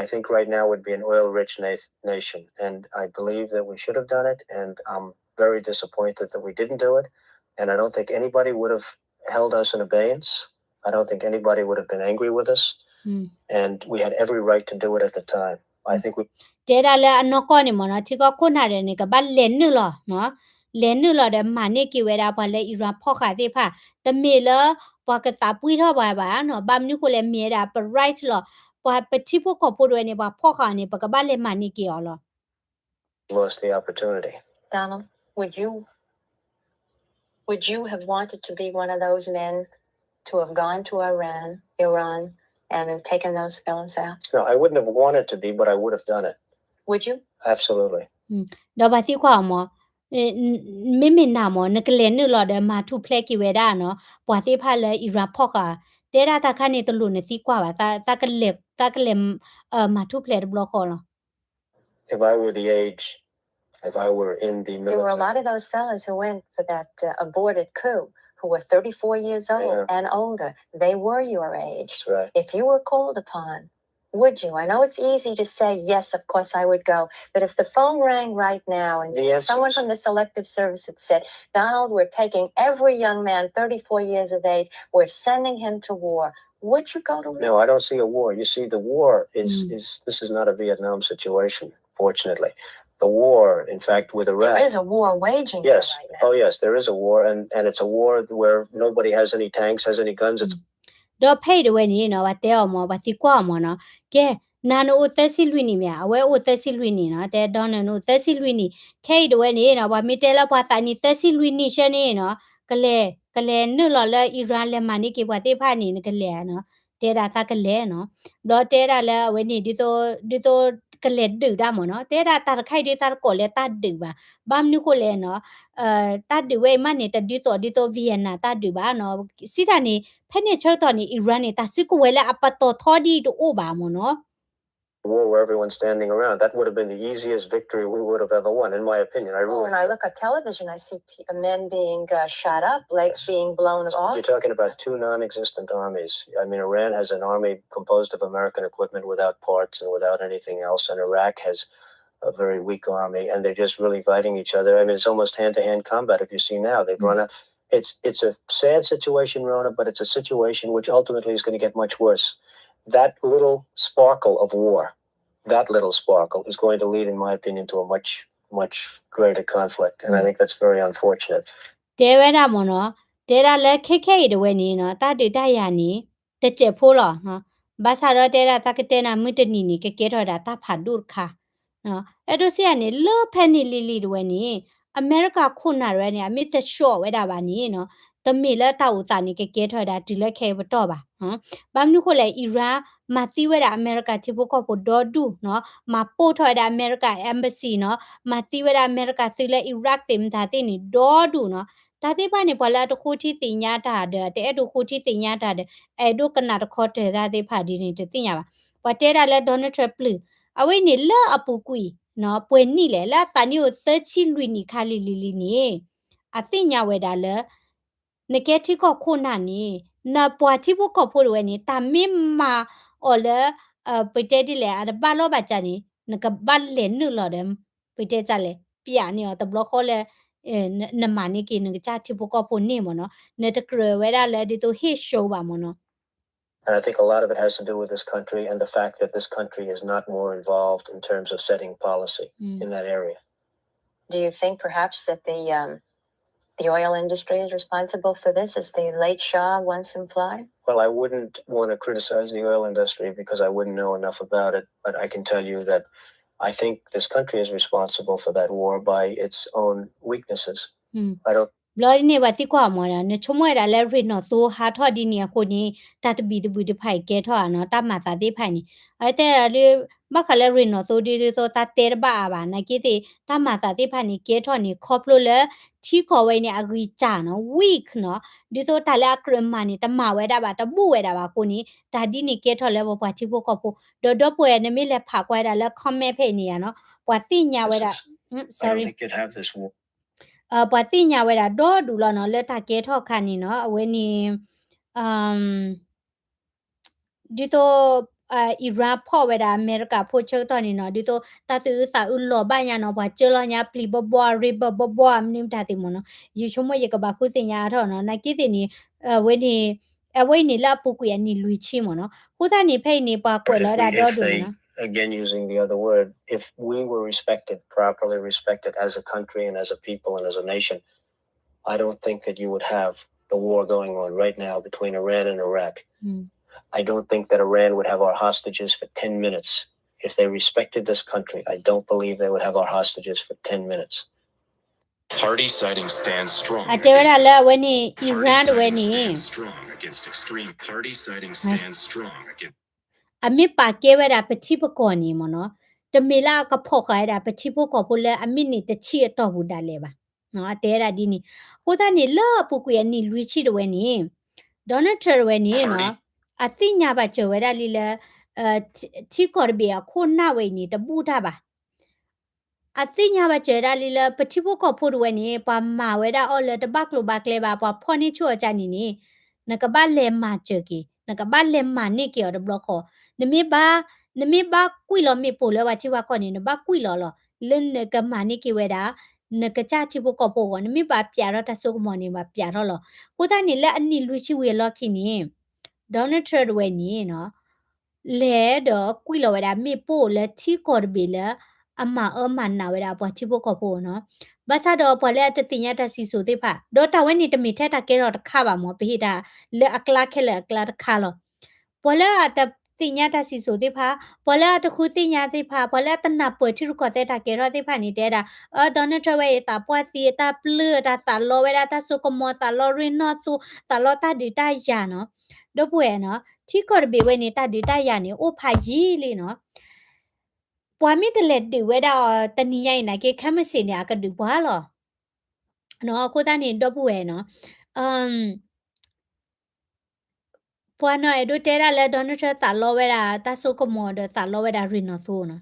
I think right now would be an oil-rich na-, nation, and I believe that we should have done it, and I'm very disappointed that we didn't do it, and I don't think anybody would have held us in abeyance. I don't think anybody would have been angry with us, and we had every right to do it at the time. I think we တဲဒၣ်လၢအနီၢ်ကီၢ်န့ၣ်မၢ်နီၤ ထံကီၢ်ခိၣ်နၢ်ဒီးန့ၣ် ကဘၣ်လဲၤနုာ်လီၤနီၤ, လဲၤနုာ်လီၤဒီးမၤန့ၢ်က့ၤဝဲဒၣ်ပှၤလၢ Iran ဖီၣ်ဃာ်သ့ၣ်တဖၣ်, တမ့ၢ်လၢပှၤကသးပှံၢ်ထီၣ်ပှၤဘၣ်နီၤ, ဘၣ်မနုၤဃိလဲၣ် မ့ၢ်ဝဲဒၣ်ပ right လီၤ, ပှၤပထံဖိကီၢ်ဖိတဝဲန့ၣ် ပှၤဖီၣ်ဃာ်အီၤန့ၣ် ပကဘၣ်လဲၤမၤန့ၢ်က့ၤအီၤလီၤ. Lost the opportunity. Donald, would you, would you have wanted to be one of those men to have gone to Iran, Iran, and taken those fellows out? No, I wouldn't have wanted to be, but I would have done it. Would you? Absolutely. ဒီးပှၤသံကွၢ်အီၤမၢ်, မ့မ့ၢ်နၤမၢ် နကလဲၤနုာ်လီၤဒီးမၤထူၣ်ဖျဲးက့ၤဝဲဒၣ်နီၤ ပှၤသ့ၣ်တဖၣ်လၢ Iran ဖီၣ်ဃာ်, တဲဒၣ်တၢ်ခါန့ၣ်တလိၣ်နသံကွၢ်ဘၣ်, တၢ်ကလဲၤ, တၢ်ကလဲၤ, မၤထူၣ်ဖျဲးတဘျီဃီလီၤ. If I were the age, if I were in the military. There were a lot of those fellas who went for that uh, aborted coup who were thirty-four years old and older. They were your age. That's right. If you were called upon, would you? I know it's easy to say, yes, of course I would go. But if the phone rang right now and someone from the Selective Service had said, Donald, we're taking every young man thirty-four years of age, we're sending him to war, would you go to war? No, I don't see a war. You see, the war is, is this is not a Vietnam situation, fortunately. The war, in fact, with Iran. There is a war waging there right now. Yes. Oh, yes, there is a war, and, and it's a war where nobody has any tanks, has any guns. It's ဒီးဖဲအံၤတဝဲန့ၣ်နီၤ ပှၤတဲအီၤမၢ် ပှၤသံကွၢ်အီၤမၢ်နီၤ, ကဲ, နၤနအိၣ်သၢဆံလွံၢ်နံၣ်မ့ၢ်ဧါ, အဝဲအိၣ်သၢဆံလွံၢ်နံၣ်နီၤ, တဲ Donald နအိၣ်သၢဆံလွံၢ်နံၣ်, ခဲအံၤတဝဲန့ၣ်နီၤ ပှၤမ့ၢ်တဲလၢပှၤသးနံၣ်သၢဆံလွံၢ်နံၣ်ဆၢန့ၣ်နီၤ, ကလဲၤ, ကလဲၤနုာ်လီၤလၢ Iran လဲၤမၤန့ၢ်က့ၤပှၤသ့ၣ်တဖၣ်န့ၣ် နကလဲၤနီၤ, တဲဒၣ်သးကလဲၤနီၤ, ဒီးတဲဒၣ်လၢအဝဲန့ၣ် ဒ်သိး, ဒ်သိးကလဲၤဒုးတၢ်မၢ်နီၤ, တဲဒၣ်တၢ်တခါအံၤဒ်သိးသးတကိးလၢတၢ်ဒုးဘၣ်, ဘၣ်မနုၤဃိလဲၣ်နီၤ တၢ်ဒုးဝဲအံၤမးန့ၣ် တဒ်သိးဒ်သိး Vietnam တၢ်ဒုးဘၣ်နီၤ, စံးတၢ်န့ၣ် ဖဲန့ၣ်ဆၢကတီၢ်န့ၣ် Iran န့ၣ် တၢ်စုကဝဲၤလၢအပတီၢ်ထီဒ်အံၤတအိၣ်ဘၣ်မၢ်နီၤ. War where everyone's standing around, that would have been the easiest victory we would have ever won, in my opinion. I really. When I look at television, I see men being shot up, legs being blown off. You're talking about two non-existent armies. I mean, Iran has an army composed of American equipment without parts and without anything else, and Iraq has a very weak army, and they're just really fighting each other. I mean, it's almost hand-to-hand combat. If you see now, they've run out. It's, it's a sad situation, Rona, but it's a situation which ultimately is going to get much worse. That little sparkle of war, that little sparkle is going to lead, in my opinion, to a much, much greater conflict. And I think that's very unfortunate. တဲဝဲဒၣ်မၢ်နီၤ, တဲဒၣ်လၢခဲခဲအံၤတဝဲန့ၣ်နီၤ တၢ်ဒုးတၢ်ယၤန့ၣ် တစဲးဖိလီၤ. ဘၣ်ဆၣ်ဒီးတဲဒၣ်သးကတဲနၤမုၢ်တနံၤန့ၣ် ကကဲထီၣ်ဝဲဒၣ်တၢ်ဖးဒိၣ်တခါ အဲၣ်ဒိးစံးယၤန့ၣ် လၢဖဲန့ၣ်လံၤလံၤတဝဲန့ၣ် အမဲရကၤခိၣ်နၢ်တဝဲန့ၣ် အမ့ၢ်တဆှီဝဲဒၣ်ဘၣ်န့ၣ်နီၤ တမ့ၢ်လၢတၢ်အိၣ်သးန့ၣ် ကကဲထီၣ်ဝဲဒၣ်တုၤလၢခဲအံၤပတီၢ်ဘၣ်. ဘၣ်မနုၤဃိလဲၣ် Iran မၤသံဝဲဒၣ်အမဲရကၤထံဖိကီၢ်ဖိဒီဒူၣ်နီၤ, မၤပိၢ်ထီၣ်ဝဲဒၣ်အမဲရကၤ embassy နီၤ, မၤသံဝဲဒၣ်အမဲရကၤသုးလၢ Iraq သ့ၣ်မတၤသ့ၣ်န့ၣ် ဒီဒူၣ်နီၤ. တၢ်သ့ၣ်တဖၣ်န့ၣ် ပှၤလၢအတဃိထံသ့ၣ်ညါတၢ်ဒီး တအဲၣ်ဒိးဃိထံသ့ၣ်ညါတၢ်ဒီး အဲၣ်ဒိးကနၣ်တခီတၢၤတၢ်သ့ၣ်တဖၣ်ဒ်န့ၣ် တသ့ၣ်ညါဘၣ်. ပှၤတဲဒၣ်လၢ Donald Trump ပျုၢ် အဝဲန့ၣ်လၢအပူၤကွံာ်နီၤ ပှဲၤနံၣ်လဲၣ် လၢအသးနံၣ်အိၣ်သၢဆံလွံၢ်နံၣ်ခါလံၤလံၤလံၤန့ၣ် အသ့ၣ်ညါဝဲဒၣ်လၢ နကဲထံကီၢ်ခိၣ်နၢ်န့ၣ် နပှၤထံဖိကီၢ်ဖိတဝဲန့ၣ် တၢ်မ့ၢ်မၤအီၤလၢ ပတဲဒ်လဲၣ် အတဘၣ်လီၢ်ဘၣ်စးန့ၣ် နကဘၣ်လဲၤနုာ်လီၤဒီး ပတဲဒ်လဲၣ် ပျးန့ၢ်အီၤတဘျီဃီလၢ နမၤန့ၢ်က့ၤနကစၢ်ထံဖိကီၢ်ဖိန့ၣ်မၢ်နီၤ နတကြၢးဝဲဒၣ်လၢဒ်သိးဟ့ၣ် show ဘၣ်မၢ်နီၤ. And I think a lot of it has to do with this country and the fact that this country is not more involved in terms of setting policy in that area. Do you think perhaps that the um, the oil industry is responsible for this, as the late Shah once implied? Well, I wouldn't want to criticize the oil industry because I wouldn't know enough about it, but I can tell you that I think this country is responsible for that war by its own weaknesses. I don't ဘျီဒ်န့ၣ် ပှၤသံကွၢ်အီၤမၢ်ဒီး နဆိကမိၣ်ဝဲဒၣ်လၢရ့ၣ်နီၣ်သိဟးထီၣ်ဒ်န့ၣ်အဃိန့ၣ် တၢ်တဘံၣ်တဘုၣ်တဖၣ်အံၤကဲထီၣ်ဧါနီၤ တၢ်မၤသးသ့ၣ်တဖၣ်အံၤန့ၣ် အဝဲတဲဒၣ်လၢ ဘၣ်ဃးလၢရ့ၣ်နီၣ်သိဒ်သိးသးတဲတဘၣ်အါဘၣ် နာ်က့သ့ၣ် တၢ်မၤသးသ့ၣ်တဖၣ်န့ၣ် ကဲထီၣ်န့ၣ် ခီဖျိလၢ ထံကီၢ်ဝဲန့ၣ် အဂံၢ်စၢ်နီၤ weak နီၤ ဒ်သိးတၢ်လၢအကြၢးမၤန့ၣ် တမၤဝဲဒၣ်ဘၣ် တဘူၣ်ဝဲဒၣ်ဘၣ်အဃိန့ၣ် တၢ်ဒ်န့ၣ်ကဲထီၣ်လၢပပှၤထံဖိကီၢ်ဖိ ဒီးဒီပုၢ်ဝဲၢ် နမ့ၢ်လဲၤဖးကွၢ်ဝဲဒၣ်လၢ comment ဖဲအံၤန့ၣ်ဧါနီၤ ပှၤသ့ၣ်ညါဝဲဒၣ် sorry ပှၤသ့ၣ်ညါဝဲဒၣ်ဒီဒူၣ်လီၤနီၤ လၢတၢ်ကဲထီၣ်အခါန့ၣ်နီၤ အဝဲန့ၣ် ဒ်သိး Iran ဖီၣ်ဝဲဒၣ်အမဲရကၤဖိဆၢကတီၢ်န့ၣ်နီၤ ဒ်သိးတၢ်သူၣ်အုးသးအုးလီၤဘၣ်ညါနီၤ ပှၤကၢလီၤညါပျံၤဘီဘီ အရ့ဘၢဘီဘီ အမနုၤမတၤသ့ၣ်မ့ၢ်နီၤ ယဆိကမိၣ်ယကဘၣ်ဃုသ့ၣ်ညါအါထီၣ်နီၤ နာ်က့သ့ၣ်န့ၣ် အဝဲန့ၣ် အဝဲအံၤန့ၣ်လၢအပူၤကွံာ်အနံၣ်လွံၢ်ဆံမ့ၢ်နီၤ အဃိသတးန့ၣ် ဖဲအံၤန့ၣ် ပှၤကွဲးလီၤဝဲဒၣ်ဒီဒူၣ်နီၤ Again, using the other word, if we were respected, properly respected as a country and as a people and as a nation, I don't think that you would have the war going on right now between Iran and Iraq. I don't think that Iran would have our hostages for ten minutes. If they respected this country, I don't believe they would have our hostages for ten minutes. အတဲဝဲဒၣ်လၢအဝဲန့ၣ် Iran တဝဲန့ၣ် အမ့ၢ်ပာ်ကဲဝဲဒၣ်ပထံပကီၢ်န့ၣ်မ့ၢ်နီၤ တမ့ၢ်လၢအကဖီၣ်ဃာ်ဝဲဒၣ် ပထံဖိကီၢ်ဖိလၢအမ့ၢ်န့ၢ်တဆံးအတီၢ်ပူၤဒၣ်လဲာ်ဘၣ်. အတဲဝဲဒၣ်ဒ်န့ၣ်. အဃိသတးန့ၣ် လၢအပူၤကွံာ်အနံၣ်လွံၢ်ဆံတဝဲန့ၣ် Donald Trump တဝဲန့ၣ်နီၤ အသ့ၣ်ညါဘၣ်စၢၤဝဲဒၣ်လံလၢ ထံကီၢ်တဘ့ၣ်အခိၣ်နၢ်ဝဲအံၤန့ၣ် တဘူၣ်တၢ်ဘၣ် အသ့ၣ်ညါဘၣ်စၢၤဝဲဒၣ်လံလၢ ပထံဖိကီၢ်ဖိတဝဲန့ၣ် ပှၤမၤဝဲဒၣ်အီၤလၢတဘၣ်ကျိၤဘၣ်ကျဲဘၣ် ပှၤဖီၣ်န့ၢ်ဆူၣ်အီၤကန့ၣ်န့ၣ် နကဘၣ်လဲၤမၤစၢၤက့ၤ နကဘၣ်လဲၤမၤန့ၢ်က့ၤအီၤတဘျီဃီ နမ့ၢ်ဘၣ် နမ့ၢ်ဘၣ်ကွံာ်လီၤမ့ၣ်ပိၢ်လၢပှၤထံပှၤကီၢ်န့ၣ် နဘၣ်ကွံာ်လီၤလီၤ လၢနကမၤန့ၢ်က့ၤဝဲဒၣ် နကစၢ်ထံဖိကီၢ်ဖိအဂီၢ် နမ့ၢ်ဘၣ်ပျးထီၣ်တၢ်စိကမီၤန့ၣ် ဘၣ်ပျးထီၣ်လီၤ. အဃိသတးန့ၣ် လၢအနံၣ်လွံၢ်ဆံဝံၤအလီၢ်ခံန့ၣ် Donald Trump တဝဲန့ၣ်နီၤ လဲၤဒီးကွံာ်လီၤဝဲဒၣ်မ့ၣ်ပိၢ်လၢထံကီၢ်တဘ့ၣ်လၢ အမၤအၢမၤနးဝဲဒၣ်ပှၤထံဖိကီၢ်ဖိနီၤ. ဘၣ်ဆၣ်ဒီးပှၤလၢအတသ့ၣ်ညါတၢ်စံၣ်စိၤသ့ၣ်တဖၣ် ဒီးတၢ်ဝဲန့ၣ်တမ့ၢ်ထဲတၢ်ကဲထီၣ်တခါဘၣ်မ့ၢ် ပဟ့ၣ်တၢ်လၢအကျါခဲလၢာ်အကျါတခါလီၤ. ပှၤလၢအတသ့ၣ်ညါတၢ်စံၣ်စိၤသ့ၣ်တဖၣ် ပှၤလၢအတဃုသ့ၣ်ညါသ့ၣ်တဖၣ် ပှၤလၢအတနၢ်ပၢၢ်ထံရူၢ်ကီၢ်သဲးတၢ်ကဲထီၣ်သ့ၣ်တဖၣ်န့ၣ် တဲဒၣ် အၢ Donald Trump ဝဲအံၤသးပှၢ်သံအတၢ်ပျုၢ်အတၢ်သးလီဝဲဒၣ်တၢ်စိကမီၤ သးလီရ့ၣ်နီၣ်သိ သးလီတၢ်ဒုးတၢ်ယၤနီၤ. ဒီပုၢ်ဝဲၢ်နီၤ ထံကီၢ်တဘ့ၣ်ဝဲန့ၣ် တၢ်ဒုးတၢ်ယၤန့ၣ် အိၣ်ဖးယံာ်လံနီၤ. ပှၤမ့ၢ်တလဲၤဒုးဝဲဒၣ်အီၤတနံၤညါအံၤနာ်က့ ခဲမုၢ်ဆ့ၣ်န့ၣ် အကဒုးပှၤလီၤ. အဃိသတးန့ၣ် ဒီပုၢ်ဝဲၢ်နီၤ ပှၤနီၢ်အဲၣ်ဒိးတဲဒၣ်လၢ Donald Trump သးလီဝဲဒၣ်တၢ်စိကမီၤဒီးသးလီဝဲဒၣ်ရ့ၣ်နီၣ်သိနီၤ.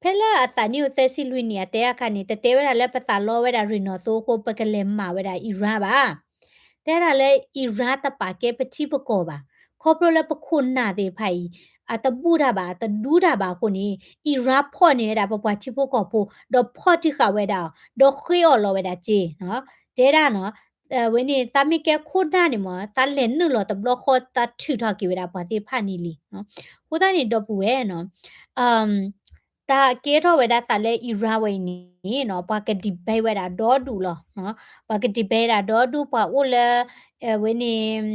ဖဲလၢအသးနံၣ်အိၣ်သၢဆံလွံၢ်နံၣ်အတဲအခါန့ၣ် တတဲဝဲဒၣ်လၢပသးလီဝဲဒၣ်ရ့ၣ်နီၣ်သိအဃိ ပကလဲၤမၤဝဲဒၣ် Iran ဘၣ်. တဲဒၣ်လၢ Iran တပာ်ကဲပထံပကီၢ်ဘၣ်. ခီဖျိလၢပခိၣ်နၢ်သ့ၣ်တဖၣ်အံၤ အတဘူၣ်တၢ်ဘၣ် အတဒူတၢ်ဘၣ်အဃိန့ၣ် Iran ဖီၣ်န့ၢ်ဝဲဒၣ်ပပှၤထံဖိကီၢ်ဖိ ဒီးဖီၣ်တံၢ်ဃာ်ဝဲဒၣ်အီၤ ဒီးဃ့အီၣ်လီၤဝဲဒၣ်စ့နီၤ. တဲဒၣ်နီၤ ဝဲန့ၣ် သးမ့ၢ်ကဲခိၣ်နၢ်န့ၣ်မ့ၢ် သးလဲၤနုာ်လီၤတဘျီဃီ သးထုးထီၣ်က့ၤဝဲဒၣ်ပှၤသ့ၣ်တဖၣ်န့ၣ်လံ. အဃိသတးန့ၣ် ဒီပုၢ်ဝဲၢ်နီၤ တၢ်ကဲထီၣ်ဝဲဒၣ်သးလၢ Iran ဝဲအံၤန့ၣ်နီၤ ပှၤက debate ဝဲဒၣ်ဒီဒူၣ်လီၤ. ပှၤက debate ဒၣ်ဒီဒူၣ် ပှၤအိၣ်လၢ ဝဲန့ၣ်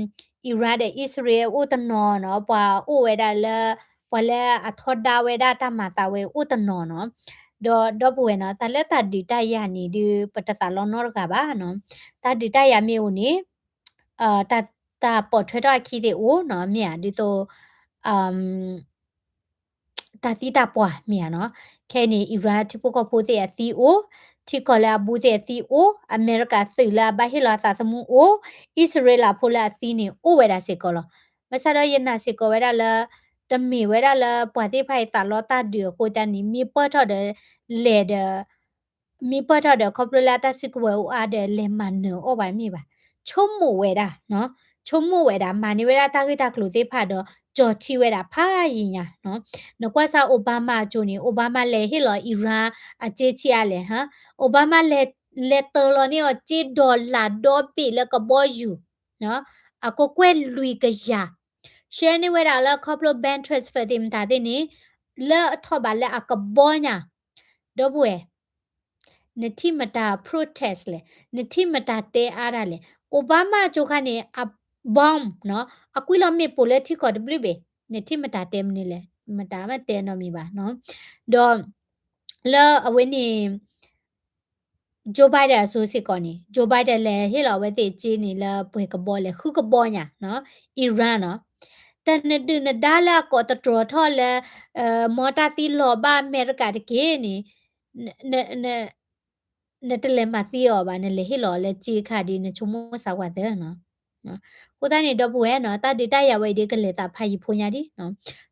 Iran ဒီး အံၣ်စရ့လးအိၣ်တနီၤနီၤ ပှၤအိၣ်ဝဲဒၣ်လၢ ပှၤလၢအထီဒါဝဲဒၣ်တၢ်မၤသးဝဲအိၣ်တနီၤနီၤ. ဒီးဒီပုၢ်ဝဲၢ်နီၤ တၢ်လၢတၢ်ဒုးတၢ်ယၤန့ၣ်ဒုး ပတသးလီနီတဂၤဘၣ်နီၤ. တၢ်ဒုးတၢ်ယၤမ့ၢ်အိၣ်န့ၣ် တၢ်ပီၣ်ထွဲထီၣ်အခံသ့ၣ်အိၣ်နီၤ မ့ၢ်ဧါ ဒ်သိး တၢ်သံတၢ်ပှၢ်မ့ၢ်ဧါနီၤ. ခဲအံၤန့ၣ် Iran ထံဖိကီၢ်ဖိသ့ၣ်အသံအိၣ်, ထံကီၢ်လၢအဘူးသ့ၣ်အသံအိၣ်, အမဲရကၤသုးလၢအဘၣ်ဟ့ၣ်လီၤအသးသမူအိၣ်, အံၣ်စရ့လးဖိလၢအသံန့ၣ် အိၣ်ဝဲဒၣ်စ့ၢ်ကီးလီၤ. ဘၣ်ဆၣ်ဒီးယနာ်စ့ၢ်ကီးဝဲဒၣ်လၢ တမ့ၢ်ဝဲဒၣ်လၢပှၤသ့ၣ်တဖၣ်အံၤသးလီတၢ်ဒုးအဃိသတးန့ၣ် မ့ၢ်ပၢၢ်ထီၣ်ဒီးလဲၤဒီး မ့ၢ်ပၢၢ်ထီၣ်ဒီးခီဖျိလၢအတၢ်စုကဝဲၤအိၣ်အါဒီးလဲၤမၤနၢၤအီၣ်ဘၣ်မ့ၢ်ဘၣ်. ဆိကမိၣ်ဝဲဒၣ်, ဆိကမိၣ်ဝဲဒၣ် မၤန့ၢ်ဝဲဒၣ်တၢ်ဂ့ၢ်တၢ်ကျိၤသ့ၣ်တဖၣ်ဒီး ကၠီၤထံဝဲဒၣ်ဖးယံာ်ညါ. နကွၢ်စၢ် Obama အစိၤန့ၣ် Obama လဲၤဟ့ၣ်လီၤ Iran အစ့ဆံးအါလဲၣ်, Obama လဲၤတၢၤလီၤန့ၢ်အီၤစ့ဒီလၣ်ဒီဘ့ၣ်လၢကဘီယူၤ အကကွဲၢ်လွံၢ်ကယၤ ဆှၢန့ၢ်ဝဲဒၣ်လၢခီဖျိ bank transfer သ့ၣ်မတၤသ့ၣ်န့ၣ် လၢအထီၣ်ဘးလၢအကဘီညါ. ဒီပုၢ်ဝဲၢ် နထံၣ်မတၤ protest လဲၣ်, နထံၣ်မတၤတဲအါတၢ်လဲၣ်. Obama အစိၤခါန့ၣ် အ bomb နီၤ အကွံာ်လီၤမ့ၣ်ပိၢ်လၢထံကီၢ်တဘျုးဘ့ၣ်, နထံၣ်မတၤတဲမနုၤလဲၣ်, မတၤမ့ၢ်တဲနီတမံၤဘၣ်နီၤ. ဒီး လၢအဝဲန့ၣ် Joe Biden အစိၤစ့ၢ်ကီးန့ၣ် Joe Biden လဲၤဟ့ၣ်လီၤအဝဲသ့ၣ်စ့န့ၣ်လၢပှဲၤကဘီလဲၣ်, ဃုကဘီညါနီၤ, Iran နီၤ. တၢ်နဒုၣ်နဒါလၢအကိးတတြီၤထီၣ်လၢ မ်တၢ်သံလီၤဘၣ်အမဲရကၤတက့ၢ်န့ၣ် နတလဲၤမၤသံအီၤဘၣ်, နလဲၤဟ့ၣ်လီၤအီၤလၢစ့ခါဒ် နဆိကမိၣ်စၢ်ဝဲသၢနီၤ. အဃိသတးန့ၣ် ဒီပုၢ်ဝဲၢ်နီၤ တၢ်ဒုးတၢ်ယၤဝဲအံၤဒ်ကလဲၤသးဖးယံၤဖိညါဒ်